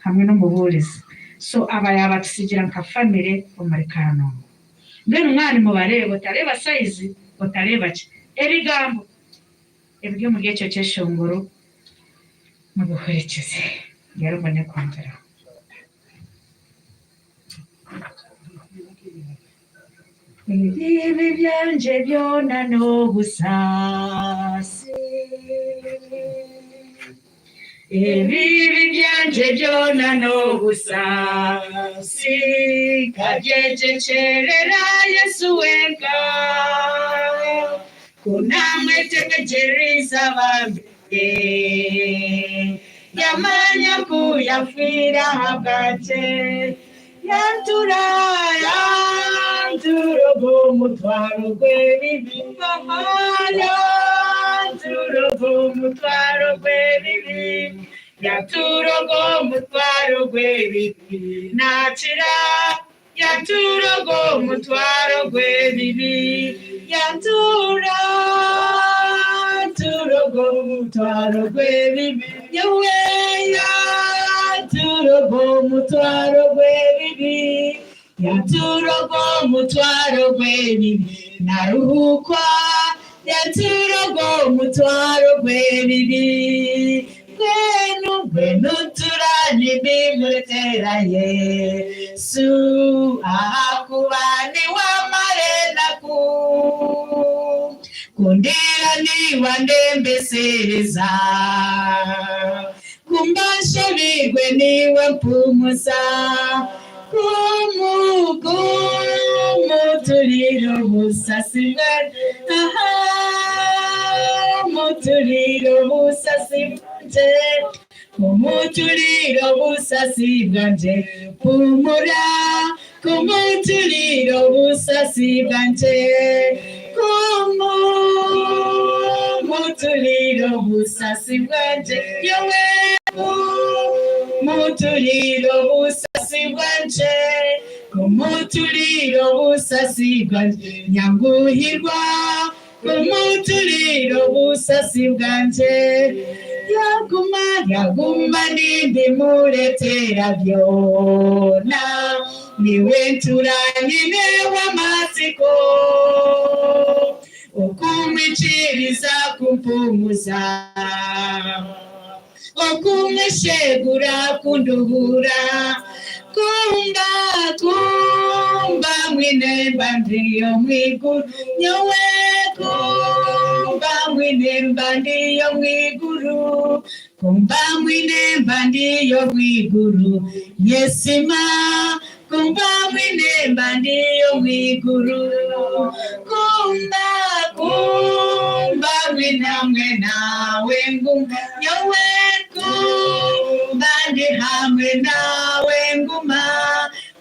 hamwe n'omubuurizi so aba yaabatutsigira nka family omuri Kanungu. Mbwenu mwaba nimubareeba, otareeba sayizi, otareeba ki, ebigambo ebiri omuri ekyo kyeshongoro mubihurikize. Reero mbone kwongyeraho. Ebibi byangye byona n'obusaasi. Ebibi byangye byona n'obusaasi, Nkabyegyekyerera Yesu wenka. Ku naamwetegyereize abambere, Yamanya ku yafiire ahabwangye. Yantura, yantura ogwo mutwaro gw'ebibi. Yantura ogwo mutwaro gw'ebibi. Yantura ogwo mutwaro gw'ebibi. Nakira, yantura ogwo mutwaro gw'ebibi. Yantura, yantura ogwo mutwaro gw'ebibi. Nyowe yantura ogwo mutwaro gw'ebibi, yantura ogwo mutwaro gw'ebibi, naruhuukwa, yantura ogwo mutwaro gw'ebibi. Mbwenu, mbwenu ntura nimbimureetera Yesu, ahakuba niwe amara enaku. Ku ndiira niiwe andembesereza, Ku mba nshobeirwe niiwe ampumuza, Kumu, kumuturira obusasi bwangye, Aha, muturira obusasi bwangye, Kumuturira obusasi bwangye, Mpumura. Kumuturira obusasi bwangye, Kumuturira obusasi bwangye, Nyowe kumuturira obusasi bwangye, Kumuturira obusasi bwangye, Nyanguhirwa Kumuturira obusasi bwangye, Yaguma, yaguma nindimureetera byona, Niwe ntura nyineho amatsiko, Okumwikiriza kumpumuza, Okumweshegura kunduhuura, Kumba, kumba mwine mba ndi omu iguru, Nyowe kumba mwine mba ndi omu iguru, Kumba mwine mba ndi omu iguru, Nyesiima, kumba mwine mba ndi omu iguru, Kumba, kumba mwine hamwe nawe nguma, Nyowe kumba ndi hamwe nawe nguma,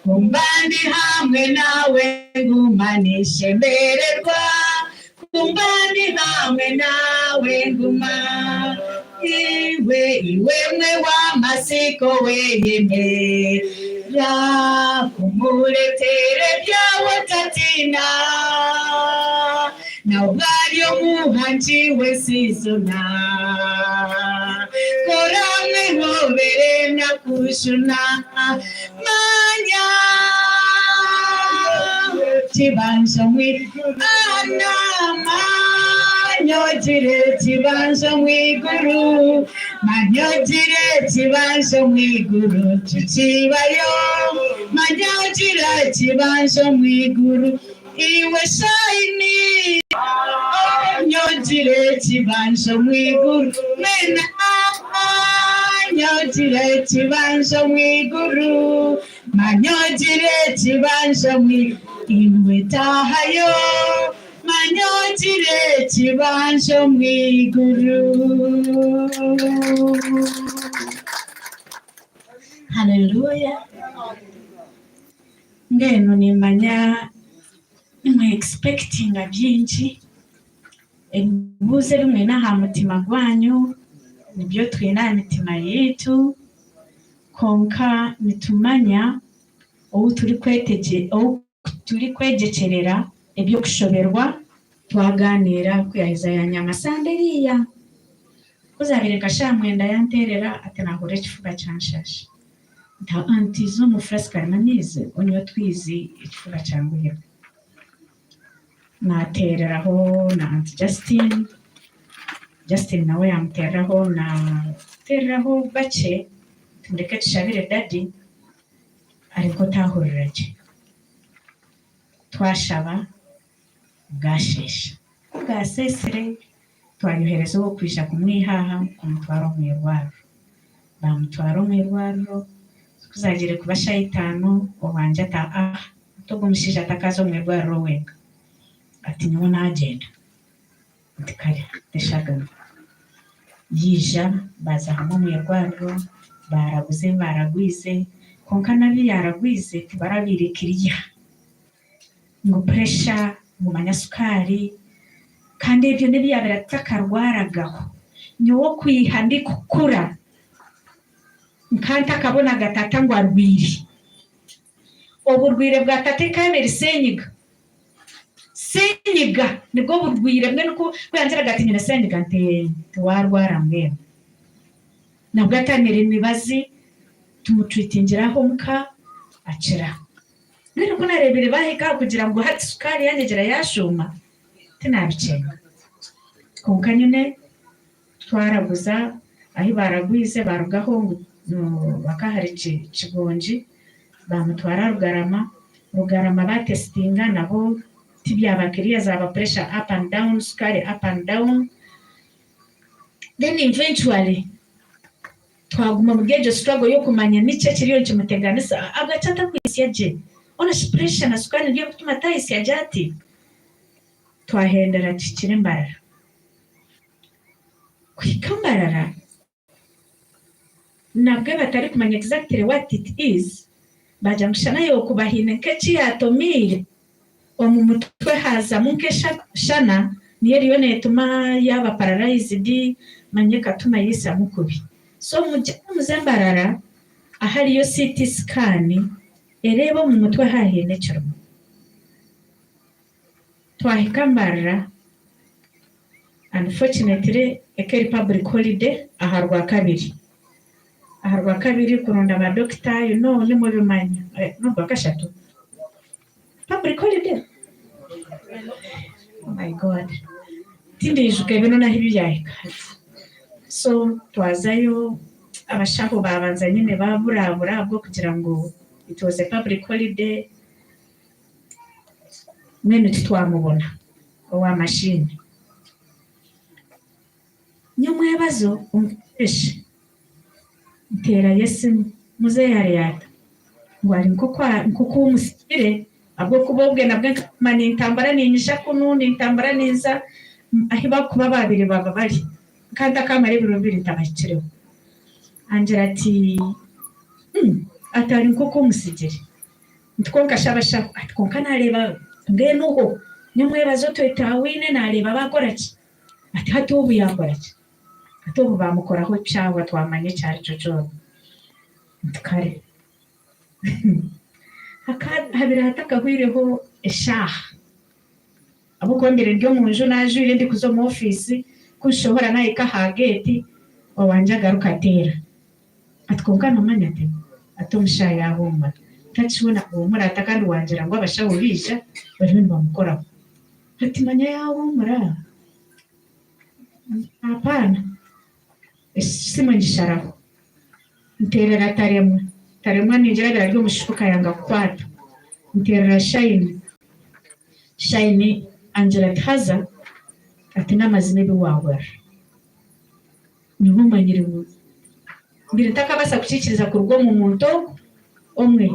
Kumba ndi hamwe nawe nguma nishemererwa, Kumba ndi hamwe nawe nguma. Iwe, iwe mwe w'amatsiko we yemera kumureetera ebyawe otatiina, N'obu ari omuhangi w'ensi zoona, Ku oraamwehobere naakujuna. Manya ekibanja omwiguru, Ana, manya ogire ekibanja omwiguru, Manya ogire ekibanja omwiguru, Tukibayo, manya ogire ekibanja omwiguru, Iwe shayini, onyo. Manyogire ekibanja omu iguru Mwena Manyogire ekibanja omu iguru Manyogire ekibanja omu iguru Iwe taahayo Manyogire ekibanja omu iguru Haleluya Mbwenu nimanya nimwe expectinga bingi, ebibuuzo ebi mwine aha mutima gwanyu nibyo twine aha mitima yaitu, kwonka nitumanya ou turikwegyekyerera eby'okushoberwa twagaaniira ku yaaheza yaanyama sande eriiya. Ku zaabaire nka shaaha mwenda yanteerera ati naahurira ekifuba kyanshaasha. Nti anti za omu furasika harimu amaizi onywe otwizi ekifuba kyanguhirwe. Naateereraho na Anti Justine, Justine nawe yaamuteereraho naateereraho bakye nti mureke tushabire daddy areke otaahurira gye. Twashaba bwasheesha. Ku bwaseesire Twayohereza ow'okwija kumwiha aha kumutwara omu irwariro. Baamutwara omu irwariro, ku zaagiire kuba shaaha itaano, owangye ati, Ah, hati ogu omushaija atakaaza omu irwariro wenka. Ati nyowe naagyenda. Nti kare, teshagama. Yaija, baaza hamwe omu irwariro, baaraguza ebi baaragwize, kwonka n'abi yaaragwize tibarabaire kiriya. Ngu puresha, ngu manya sukaari, kandi ebyo n'ebi yaabaire atakarwaragaho. Nyowe okwiha ndikukura nka ntakabonaga tata ngu arwaire. Oburwaire bwa tata ekaba eri senyiga. Senyiga nibwo burwaire mbwenu ku yangiraga ati nyine senyiga nti tiwarwara mbwenu. Nabwo atamire emibazi tumutreatingira aho omuka akira. Mbwenu ku naareebire baahika aha kugira ngu hati sukaari yanyegyera yaashuuma, tinaabikyenga. Kwonka nyine twaraguza, ahi baaragwize baarugaho ngu bakaba hari Kigongi, baamutwara Rugarama, Rugarama baatesitinga nabo tibyaba kiriya zaaba puresha up and down, sukaari up and down, then eventually Twaguma omuri egyo struggle y'okumanya niki ekiriyo nikimuteganisa, ahabwaki atakwitsya gye? Hoona shi pressure na sukaari nibyo birikutuma atayitsya gye ati? Twahendera tuhikire Mbarara. Kuhika Mbarara, nabwe batarikumanya exactly what it is, baagira ngu shana yookuba haine nk'eki yaatomiire omu mutwe haazamu nk'eshana niyo eriyo neetuma yaaba paralyzed manya ekatuma yaisamu kubi. So mugyende muze Mbarara ahariyo CT scan ereebe omu mutwe haaba haine ekirimu. Twahika Mbarara unfortunately eka eri public holiday aha Rwakabiri. Aha Rwakabiri kuronda ba doctor you know nimubimanya, n'orwakashatu? Public holiday? Oh my God. Tindiijuka ebiro n'ahu byahika hati. So twazayo abashaho baabanza nyine baaburabura ahabw'okugira ngu it was a public holiday, mbwenu titwamubona owa machine. Nyomwebazo omu kasheeshe nteerayo esimu, muzeeyi ari ata? Ngu ari nk'oku omusigire ahabw'okuba obwe nabwe nkaguma nintambura niinyija kunu nintambura ninza ahi barikuba baabaire baba bari nkaba ntakamara ebiro bibiri ntabahikireho. Angira ati ati ari nk'oku omusigire. Nti kwonka shi abashaho? Ati kwonka naareeba mbwenu ho nyomwebazo twetaawaine naareeba baakora ki? Ati hati obu yaakora ki? Hati obu baamukoraho kyahwa twamanya eki arikyo kyona. Nti kare. Habaire hatakahweireho eshaaha, ahabw'okuba mbaire ndi omu nju naajwaire ndikuza omu ofiisi, ku nshohora naahika aha geeti, owangye agaruka ateera. Ati kwonka noomanya ati, ati omushaho yaahuumura. Ntakibona kuhuumura ata kandi wangira ngu abashaho baija bariyo nibamukoraho. Ati manya yaahuumura. Hapana, esimu ngisharaho nteerera Taremwa, Taremwa ningira abaire ari omu shuuka yanga kukwata, nteerera Shayini, Shayini angira ati haza Ati n'amazima ebi waahurira niho omanyire ngu mbire ntakabaasa kukiikiriza kuruga omu muntu ogu omwe.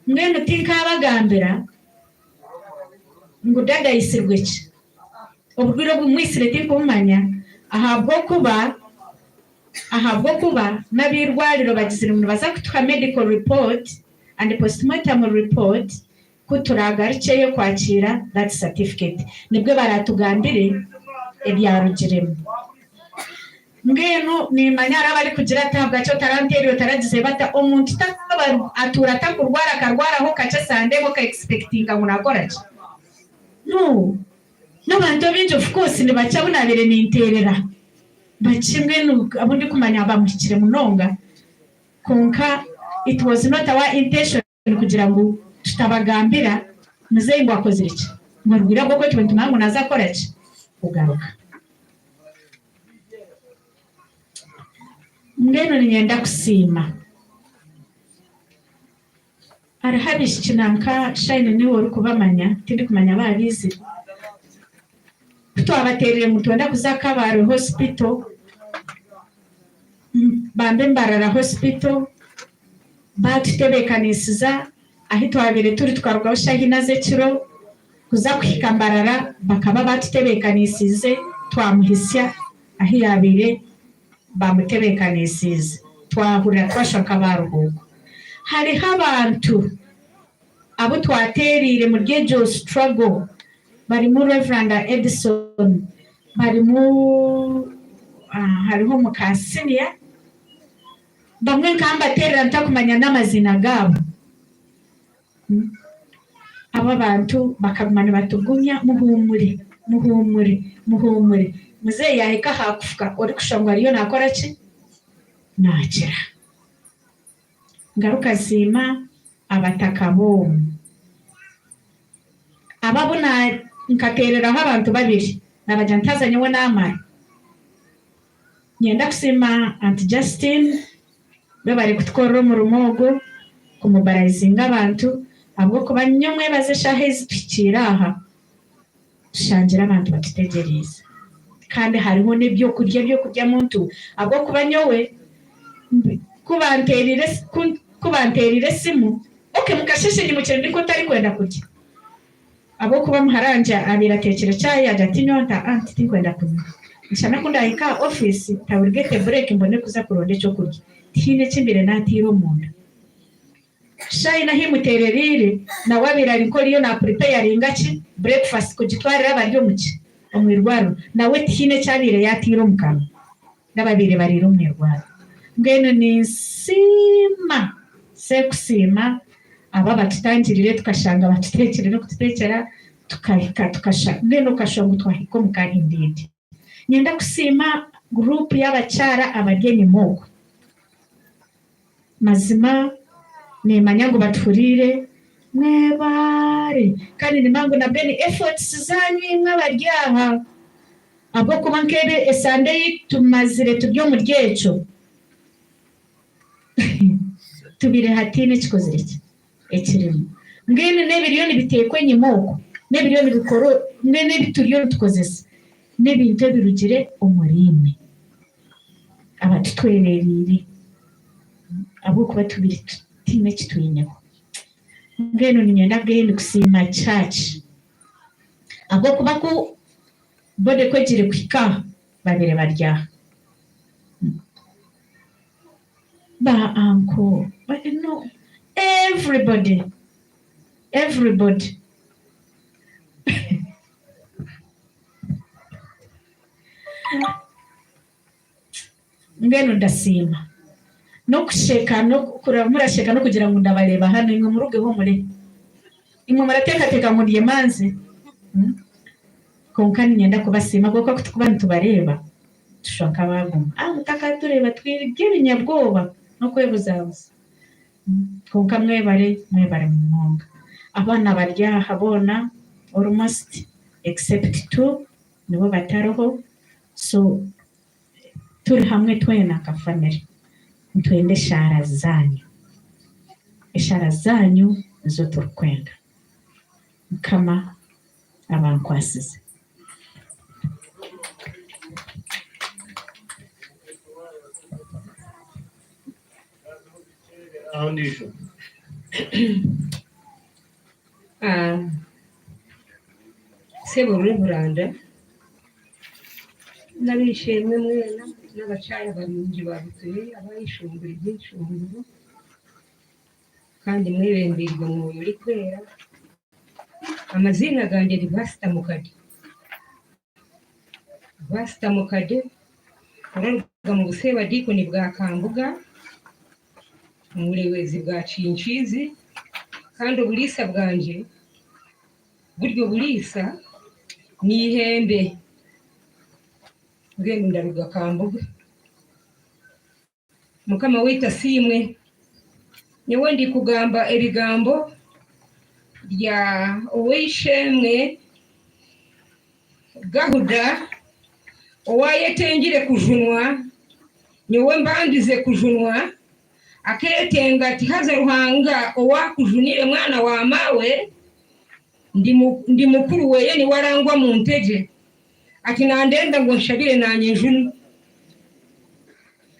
Mbwenu tinkaabagambira ngu dada aitsirwe ki. Oburwaire obumwitsire tinkubumanya ahabw'okuba ahabw'okuba n'ab'eirwariro bagizire ngu nibaza kutuha medical report and postmortem report ku turaagarukyeyo kwakiira that certificate nibwo baraatugambire ebyarugiremu. Mbwenu niimanya hariho abarikugira ati ahabwaki otaranteerire otaragize bata, omuntu takaba atuura atakurwara akarwaraho kakye sande emwe oka expectinga ngu naakora ki? No, n'abantu abaingi of course nibakye abu naabaire ninteerera bakye mbwenu abu ndikumanya bamuhikire munonga kwonka it was not our intention kugira ngu tutabagambira muzeeyi ngu akozire ki, ngu arwaire ahabw'okuba itwe nitumanya ngu naaza kukora ki, kugaruka. Mbwenu niinyenda kusiima. Hariho abaishiki nanka Shine niiwe orikubamanya tindikumanya baaba baizire. Ku twabateerire ngu nitwenda kuza Kabale hospital, bambe Mbarara hospital, baatutebeekanisiza ahu twabaire turi tukarugaho shaaha ina z'ekiro kuza kuhika Mbarara bakaba baatutebeekanisiize twamuhitsya ahu yaabaire Baamutebeekanisiize, twahurira twashusha nk'abaaruhuuka. Hariho abantu abu twateereire muri egyo struggle, barimu Rev. Edison, barimu hariho muka senior, bamwe nkaba mbateerera ntakumanya n'amaziina gaabo. Abo abantu bakaguma nibatugumya, Muhuumure, muhuumure, muhuumure. Muzeeyi yaahika aha kufuka orikushusha ngu ariyo naakora ki? Naakira. Ngaruka nsiima abataka b'omu. Abo abu nkateereraho abantu babiri, naabagira nti haza nyowe naamara. Niinyenda kusiima Aunt Justine webare kutukorera omurimo ogu kumobarayizinga abantu ahabw'okuba nyomwebazo eshaaha ezi tuhikiire aha tushangire abantu batutegyereize kandi hariho n'ebyokurya ebyokurya muntu ahabw'okuba nyowe ku banteereire esimu okay mukasheeshe nyimukire ndi nk'otarikwenda kurya. Ahabw'okuba muhara wangye abaire ateekire chai yaagira ati nyowe nta aunt tinkwenda kunywa. Nshana ku ndaahika aha ofiisi I will get a break mbone kuza kuronda eky'okurya. Tihaine eki mbaire naataire omunda. Shai n'ahu imuteerereire nawe abaire ari nk'oriyo naapreparinga ki breakfast kugitwarira abari omu ki omu irwariro. Nawe tihaine eki abaire yaataire omu kanwa n'ababaire bariire omu irwariro. Mbwenu ninsiima Seekusiima Abo abatutangirire tukashanga batuteekire n'okututeekyera tukahika tukasha mbwenu okashwa ngu twahika omu ka indeed. Niinyenda kusiima group y'abakyara abari enyima okwo. Mazima nimanya ngu batuhuriire mwebaare kandi nimanya ngu nabwe ni efforts zaanyu imwe abari aha ahabw'okuba nk'ebi esande ei tumazire turi omuri ekyo. Tubire hataine ekikozire ki? Ekirimu. Mbwenu n'ebiriyo nibiteekwa enyima okwo, n'ebiriyo nibikora, mbwenu ebi turiyo nitukozesa n'ebintu ebirugire omuriimwe abatutwerereire ahabw'okuba tubire tutaine eki twineho. Mbwenu niinyenda again kusiima church ahabw'okuba ku body ku egire kuhika aha, babaire bari aha. Ba uncle ba no everybody everybody mbwenu ndasiima n'okusheka n'okuraba murasheka n'okugira ngu ndabareeba hanu imwe murugeho mure imwe murateekateeka ngu ndi emanzi kwonka niinyenda kubasiima ahabw'okuba ku turikuba nitubareeba Tushusha nk'abaaguma. Ah mutakatureeba twirya ebinyabwoba n'okwebuzabuza. Kwonka mwebare, mwebare munonga. Abaana bari aha boona almost except two nibo batariho so turi hamwe twena nka family nitwenda eshaara zaanyu. Eshaara zaanyu nizo turikwenda. Mukama abankwasize. Hariho ondiijo? Sebo Reveranda n'abeishemwe mwena n'abakyara barungi ba Butoyi abayeshongora eby'enshongoro kandi mwebembeirwe Mwoyo Orikwera. Amaziina gangye ni Vasita Mukade. Vasita Mukade oraruga mu buseebadiikoni bwa Kambuga omu bureebezi bwa Kinkiizi kandi oburiisa bwangye buri oburiisa n'eihembe mbwenu ndaruga Kambuga. Mukama waitu asiimwe. Nyowe ndikugamba ebigambo bya ow'eishe-emwe Gahuda owayetengire kujunwa, nyowe mbandize kujunwa, akeetenga ati haza Ruhanga owakujunire mwana wa maawe, ndi mukuru weye niwe arangwa mu ntegye, ati nandenda ngu onshabire nanye njunwe.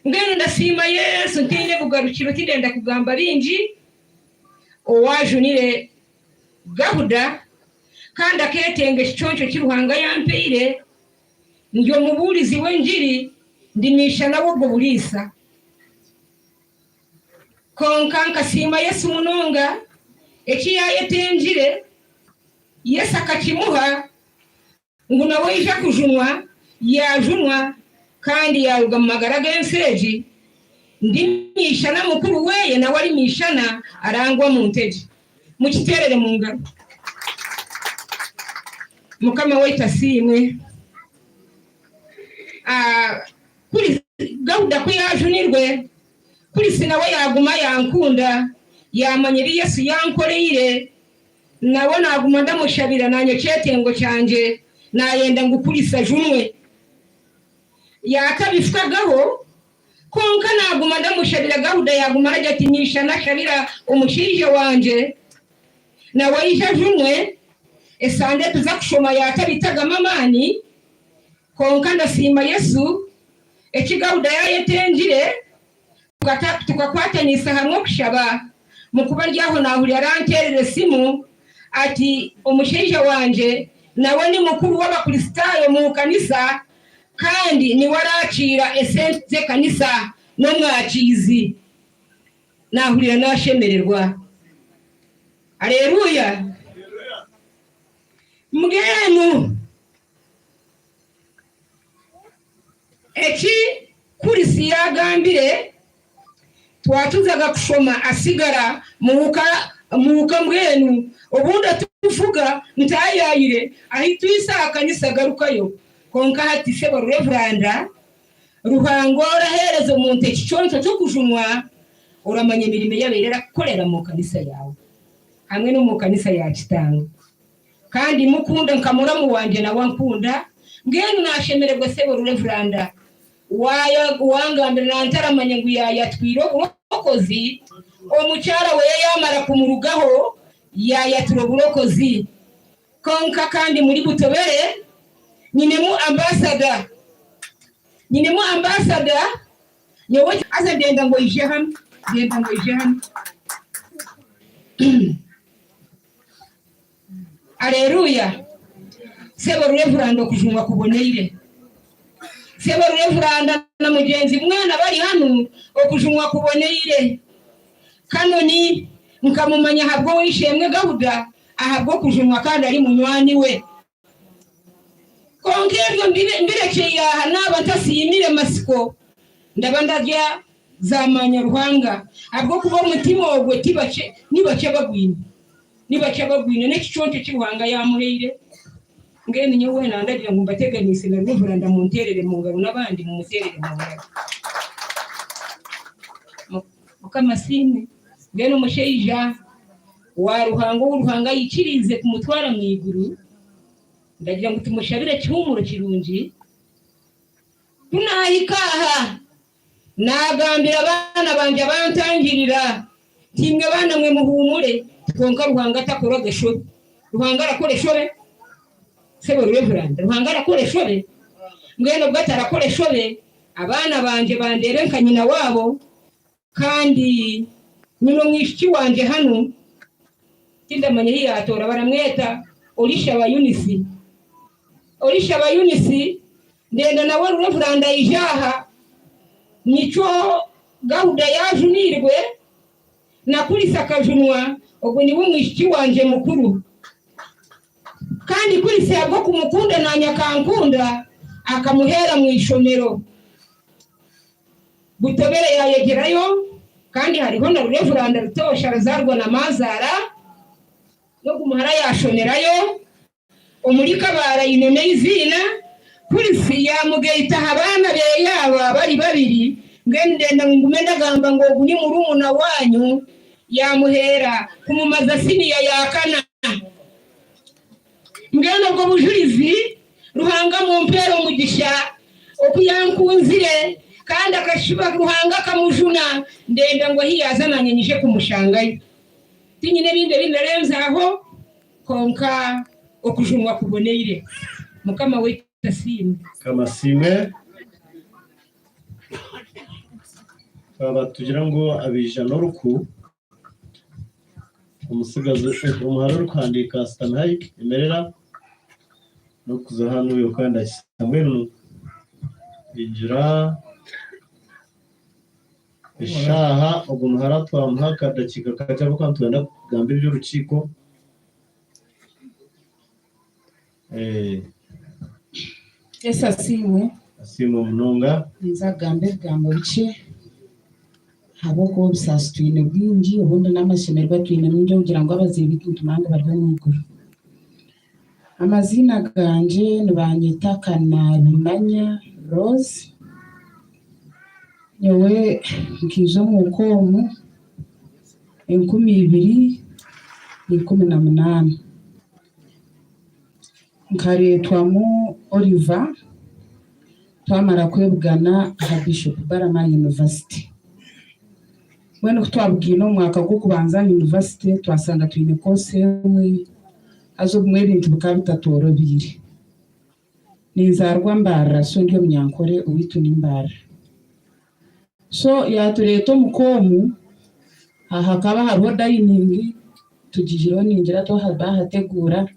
Mbwenu ndasiima Yesu ntaine bugarukiro tindenda kugamba bingi, owaajunire Gahuda kandi akeetenga ekiconco ki Ruhanga yampaire, ndi omubuurizi w'engiri ndi miishana w'obwo buriisa. Kwonka nkasiima Yesu munonga eki yaayetengire, Yesu akakimuha. Ngu nawe aija kujunwa, yaajunwa kandi yaaruga mu magara g'ensi egi, ndi miishana mukuru weye nawe ari miishana arangwa omu ntegye. Mukiteerere mu ngaro. Mukama waitu asiimwe. Kuri Gauda ku yaajunirwe, Kurisi nawe yaaguma yankunda, yaamanya ebi Yesu yankoreire. Nawe naaguma ndamushabira, naanye ekyetengo kyangye naayenda ngu Kurisi ajunwe. Yaatabifukagaho, kwonka naaguma ndamushabira. Gauda yaaguma aragira ati, Nyishana shabira omushaija wangye, nawe aije ajunwe. Esande tuza kushoma yaatabitagamu amaani, kwonka ndasiima Yesu, eki Gauda yaayetengire. Tukakwatanisa hamwe okushaba. Mukuba ndi aho naahurira aranteerera esimu ati, Omushaija wangye nawe ni mukuru w'Abakristaayo omu kanisa kandi niwe araakiira esente z'ekanisa n'omwakiizi. Naahurira naashemererwa. Areruya! Mbwenu. Eki Kurisi yaagambire, Twatuzaga kushoma asigara muuka muuka mbwenu obundi atuvuga ntaayaayire ahitwise aha kanisa garukayo kwonka hati sebo Revuranda Ruhanga oraheereza omuntu ekiconco ky'okujunwa oramanya emirimo ei abaire arakukorera mu kanisa yaawe hamwe n'omu kanisa ya Kitanga. Kandi mukunda nka muramu wangye nawe ankunda, mbwenu nashemererwa sebo Rurevuranda wangambira nantaramanya ngu yayatwire oburokozi, omukyara weye yamara kumurugaho yayatura oburokozi. Konka kandi muri Butobere nyinemu ambasada, nyinemu ambasada nyowe haza ndenda ngu oije hanu, ndenda ngu oije hanu. Aleluya! Sebo Revuranda okujunwa kuboneire. Sebo Revuranda na mugyenzi mwena abari hanu okujunwa kuboneire. Kanoni nkamumanya ahabw'ow'eishe-emwe Gauda ahabw'okujunwa kandi ari munywani we. Kwonka ebyo mbirekyeire aha naaba ntasiimire matsiko, ndaba ndarya zaamanya Ruhanga, ahabw'okuba omutima ogwo ti bakye, ni bakye abagwine, ni bakye abagwine, n'ekiconco eki Ruhanga yaamuhaire. Mbwenu nyowe nandagira ngu mbateganiise na Ruvuranda munteerere mu ngaro n'abandi mumuteerere mu ngaro. Mukama asiimwe. Mbwenu omushaija wa Ruhanga ou Ruhanga aikiriize kumutwara omu iguru, ndagira ngu tumushabire ekihuumuro kirungi. Ku naahika aha, naagambira abaana bangye abantangirira nti, Imwe baana mwe muhuumure, kwonka Ruhanga takoraga eshobe. Ruhanga arakora eshobe? Sebo Reverand, Ruhanga arakora eshobe? Mbwenu obwo atarakora eshobe, abaana bangye bandeebe nka nyina waabo, Kandi Nyine omwishiki wangye hanu, tindamanya ei yaatoora, baramweta Orishaba Eunice. Orishaba Eunice, ndenda nawe Rurevuranda aije aha, nikyo Gauda yaajunirwe na Kurisa akajunwa, ogwo niwe mwishiki wangye mukuru. Kandi Kurisa ahabw'okumukunda naanye akankunda, akamuheera mu ishomero. Butobere yaayegyerayo kandi hariho na Rurevuranda Rutoosha ruzaarwa na maazaara, n'ogu muhara yaashomerayo. Omuri Kabale aine n'eiziina. Kurisi yaamugaita aha baana beeye aba bari babiri, mbwenu ndenda ngu ngume ndagamba ngu ogu ni murumuna waanyu, yaamuheera kumumaza siniya ya kana. Mbwenu obwo bujurizi Ruhanga amumpeere omugisha oku yankunzire kandi akashuba Ruhanga akamujuna, ndenda ngu ahi yaaza naanye nyije kumushangayo. Tinyine ebindi ebi ndarenzaho kwonka okujunwa kuboneire. Mukama waitu asiimwe. Mukama asiimwe. Twaba tugira ngu abaija n'oruku. Omutsigazi omuhara orikuhandiika ashutami haihi yemerera n'okuza hanu kandi akisa mbwenu ningira eshaaha ogu muhara twamuha akadakiika kakye ahabw'okuba nitwenda kugamba eby'orukiiko. Yesu asiimwe. Asiimwe munonga. Ninza kugamba ebigambo bikye ahabw'okuba obusaasi twine bwingi obundi n'amashemererwa twine mingi okugira ngu abazaire baitu nitumanya ngu bari omu iguru. Amaziina gangye nibanyeta Kanabimanya Rose, nyowe nkaija omuka omu 2018. Nkareetwamu Oliver twamara kwebugana aha Bishop Barama University. Mbwenu ku twabugaine omu mwaka gw'okubanza aha yunivasite twashanga twine koosi emwe haza obumwe ebintu bikaba bitatworobeire. Ninzaarwa Mbarara so ndi Omunyankore owaitu ni Mbarara. So yaatureeta omuka omu, aha hakaba hariho dayiningi, tugiireho ningira baahateguura,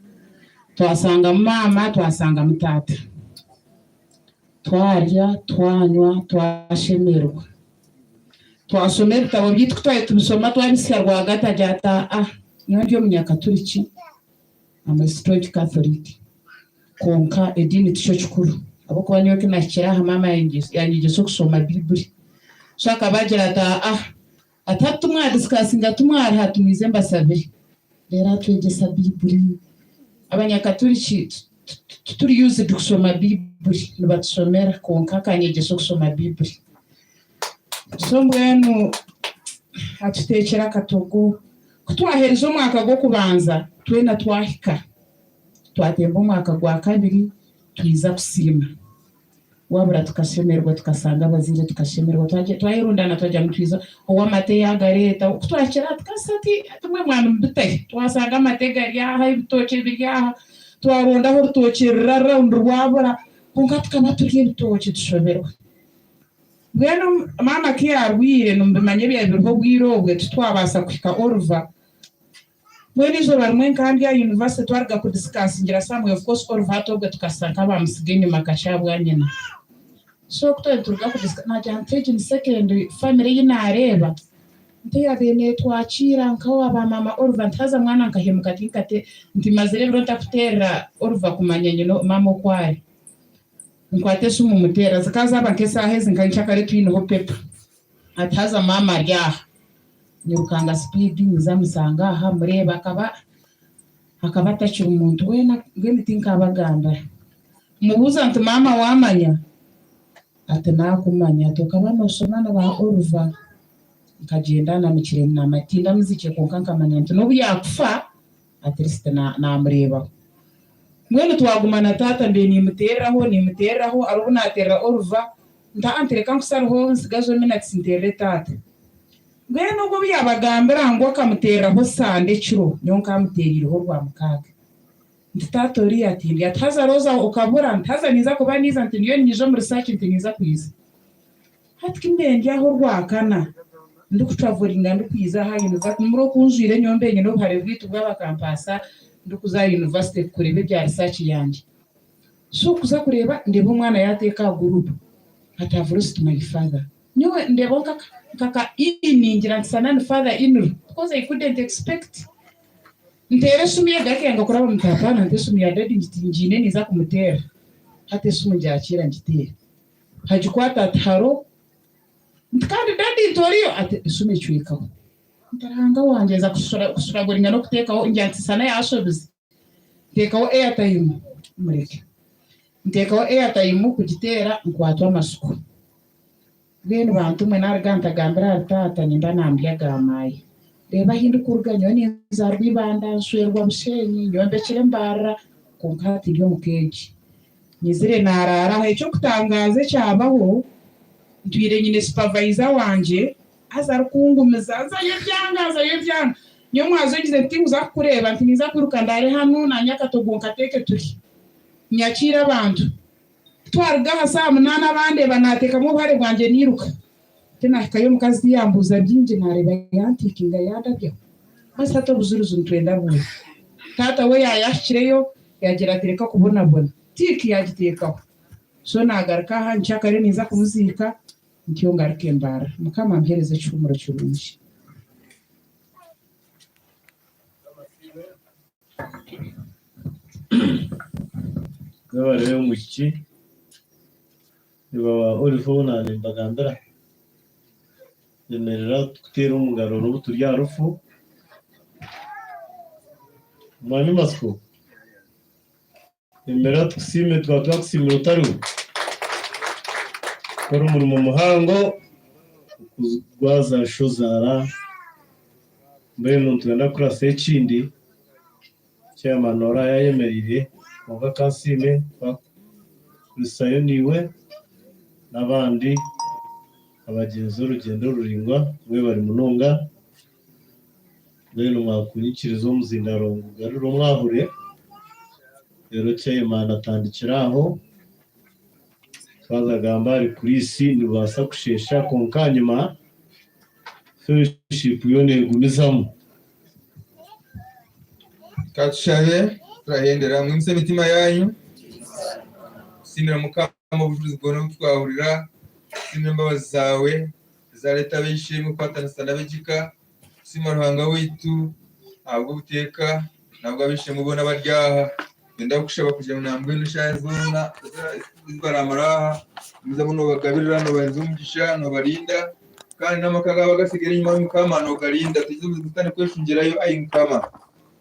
twasangamu maama twasangamu taata. Twarya, twanywa, twashemererwa. Twashoma ebitabo byaitu ku twaabaire tubishoma twabihitsya rwagati agira ati aa nyowe ndi omunyakaturiki. I'm a staunch Catholic kwonka ediini tikyo kikuru ahabw'okuba nyowe ku naahikire aha maama yanyegyesa okushoma Baiburi. So akaba agira ati aa ati hati timwadisikasinga timwariha ati mwije mbasabire. Reero atwegyesa Baiburi. Abanyakaturiki tituri used kushoma Baiburi nibatushomera kwonka akanyegyesa okushoma Baiburi. So mbwenu atuteekyera akatogo. Ku twaherize omwaka gw'okubanza twena twahika, twatemba omwaka gwa kabiri twiza kusiima. Wabura tukashemererwa tukasanga abazaire tukashemererwa twayerundaana twagira ngu nitwiza ow'amate yaagareeta. Ku twahikire aha tukashusha oti hati mbwenu mwaba nimubitahi? Twashanga amate gari aha, ebitookye biri aha, twarondaho orutookye rurara rawundi rwabura kwonka tukaba turya ebitookye tushoberwa. Mbwenu maama ku yaarwaire nimubimanya ebyaba biriho obwire obwe titwabaasa kuhika Oliver. Mbwenu eizooba rimwe nkaba ndi aha university twaruga ku discussingira somewhere of course Oliver hati obwe tukashusha nk'abamutsiga enyima kakye ahabwa nyina. So ku twaba nituruga ku discussinga naagira nti egi ni second family ei naareeba nti eyaabaire neetwakiira nka ba maama Oliver nti haza mwana nkahemuka tinkate nti mazire ebiro ntakuteerera Oliver kumanya nyina maama oku ari. Nkwata esimu muteera zikaba zaaba nk'esaaha ezi nka nkyakare twineho pepa ati haza maama ari aha. Nyirukanga sipiidi nyiza musanga aha mureeba akaba akaba atakiri muntu weena mbwenu tinkabagambira. Mubuuza nti maama waamanya? Ati naakumanya ati okaba nooshoma na ba Oliver. Nkagyenda namukire naamanya tindamuzikire kwonka nkamanya nti n'obu yaakufa at least naamureebaho. Mbwenu twaguma na taata mbaire nimuteereraho nimuteereraho hariho obu naateerera Oliver nti aa nti reka nkusareho ntsigazeho minutes nteerere taata. Mbwenu ogwo obu yaabagambira ngu akamuteereraho Sande ekiro nyowe nkamuteereireho Orwamukaaga. Nti taata oriya ati ndi ati haza Rosa okabura nti haza ninza kuba niiza nti ndiyo niinyija omu research nti ninza kwija. Hati ku mbaire ndi aho Orwakana. Ndikutravelinga ndikwiza aha university nimura oku njwire nyowe mbaire nyine obuhare bwitu bwabakampasa ndikuza aha university kureeba ebya research yangye. So kuza kureeba ndeeba omwana yateeka aha group ati I've lost my father. Nyowe ndeebaho nkaka nkaka in ngira nti sana ni father in law because I couldn't expect. Nteera esimu ye garuka yanga kuraba nti hapana nti esimu ya daddy ngiine ninza kumuteera. Hati esimu ngyakiira ngiteera. Agikwata ati haro. Nti kandi daddy nti oriyo? Ati esimu ecwekaho. Nti Ruhanga wangye nza kusuraguringa n'okuteekaho ngira nti sana yashobize. Nteekaho airtime mureke. Nteekaho airtime kugiteera nkwatwa amasiko. Mbwenu bantu mwe naruga ntagambira ahari taata nimba namurya aga maaya. Reeba ahi ndikuruga nyowe ninzaarwa Ibanda nshwerwa Bushenyi nyombekire Mbarara kwonka hati ndi omu ka egi. Nyizire naaraara aha. Eky'okutangaaza ekyabaho, ntwire nyine supervisor wangye haza arikungumiza nzayo ebyanga nzayo ebyanga. Nyowe omwazo ngize nti tinkuza kukureeba nti ninza kwiruka ndaare hanu naanye akatogo nkateeke turye. Nyakiire abantu. Ku twaruga aha saaha munaana bandeeba naateekamu obuhare bwangye niiruka. Tinahikayo omukazi tiyambuuza bingi naareeba yantiikinga yandabyaho. Basi hati obujurizi nitwenda buuha? Taata we yaayahikireyo yaagira ati reka kubonabona. Tick yaagiteekaho. So naagaruka aha nkyakare ninza kumuziika ntyo ngaruke mbarra. Mukama ampeereze ekihuumuro kirungi. Mwebare omwishiki iba wa Olive ou naaba nimbagambira. Yemerera tukuteere omu ngaro n'obu turi aha rufu. Mwami Matsiko, yemerera tukusiime twaba twakusiimire otariho. Kukora omurimo muhango okugwaza shozaara mbwenu nitwenda kukurasa ekindi. Chairman oraabe ayemereire kwonka kansiime twakurisayo naiwe n'abandi abagyenzi orugyendo ruraingwa mwebare munonga mbwenu mwakunyikiriza omuzindaaro ngugarure omwahure reero chairman atandikire aho twaza kugamba ahari kuriisi nibubaasa kusheesha kwonka ahanyima fellowship yo neegumizamu. Ka tushabe turahendera. Mwimuse emitima yaanyu. Tusiimire Mukama obujulizi bwona obu twahurira. Tusiimire embabazi zaawe ezareeta ab'eishe-emwe kukwatanisa n'ab'ekika. Tusiima Ruhanga waitu ahabw'obuteeka n'ahabw'ab'eishe-emwe boona abari aha. Nitwenda kukushaba kugira ngu nambwenu eshaaha zoona ezi baraamara aha, ogumizamu noobagabirira, noobaheereza omugisha, noobarinda. Kandi n'amaka gaabo agatsigaire enyima, ai Mukama, noogarinda. Twikirize obuzibu Sitaane kweshungyerayo, ai Mukama.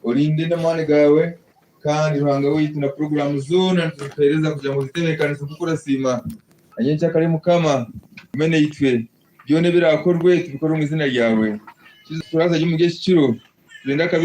Orinde n'amaani gaawe, kandi Ruhanga waitu na puroguraamu zoona nituzikuheereza kugira ngu ozitebeekanise nk'oku orasiima. Na nyencakare Mukama, ogume naitwe. Byona ebiraakorwe tubikore omu iziina ryawe. Turaza gye omuri eki kiro, turinde akabi.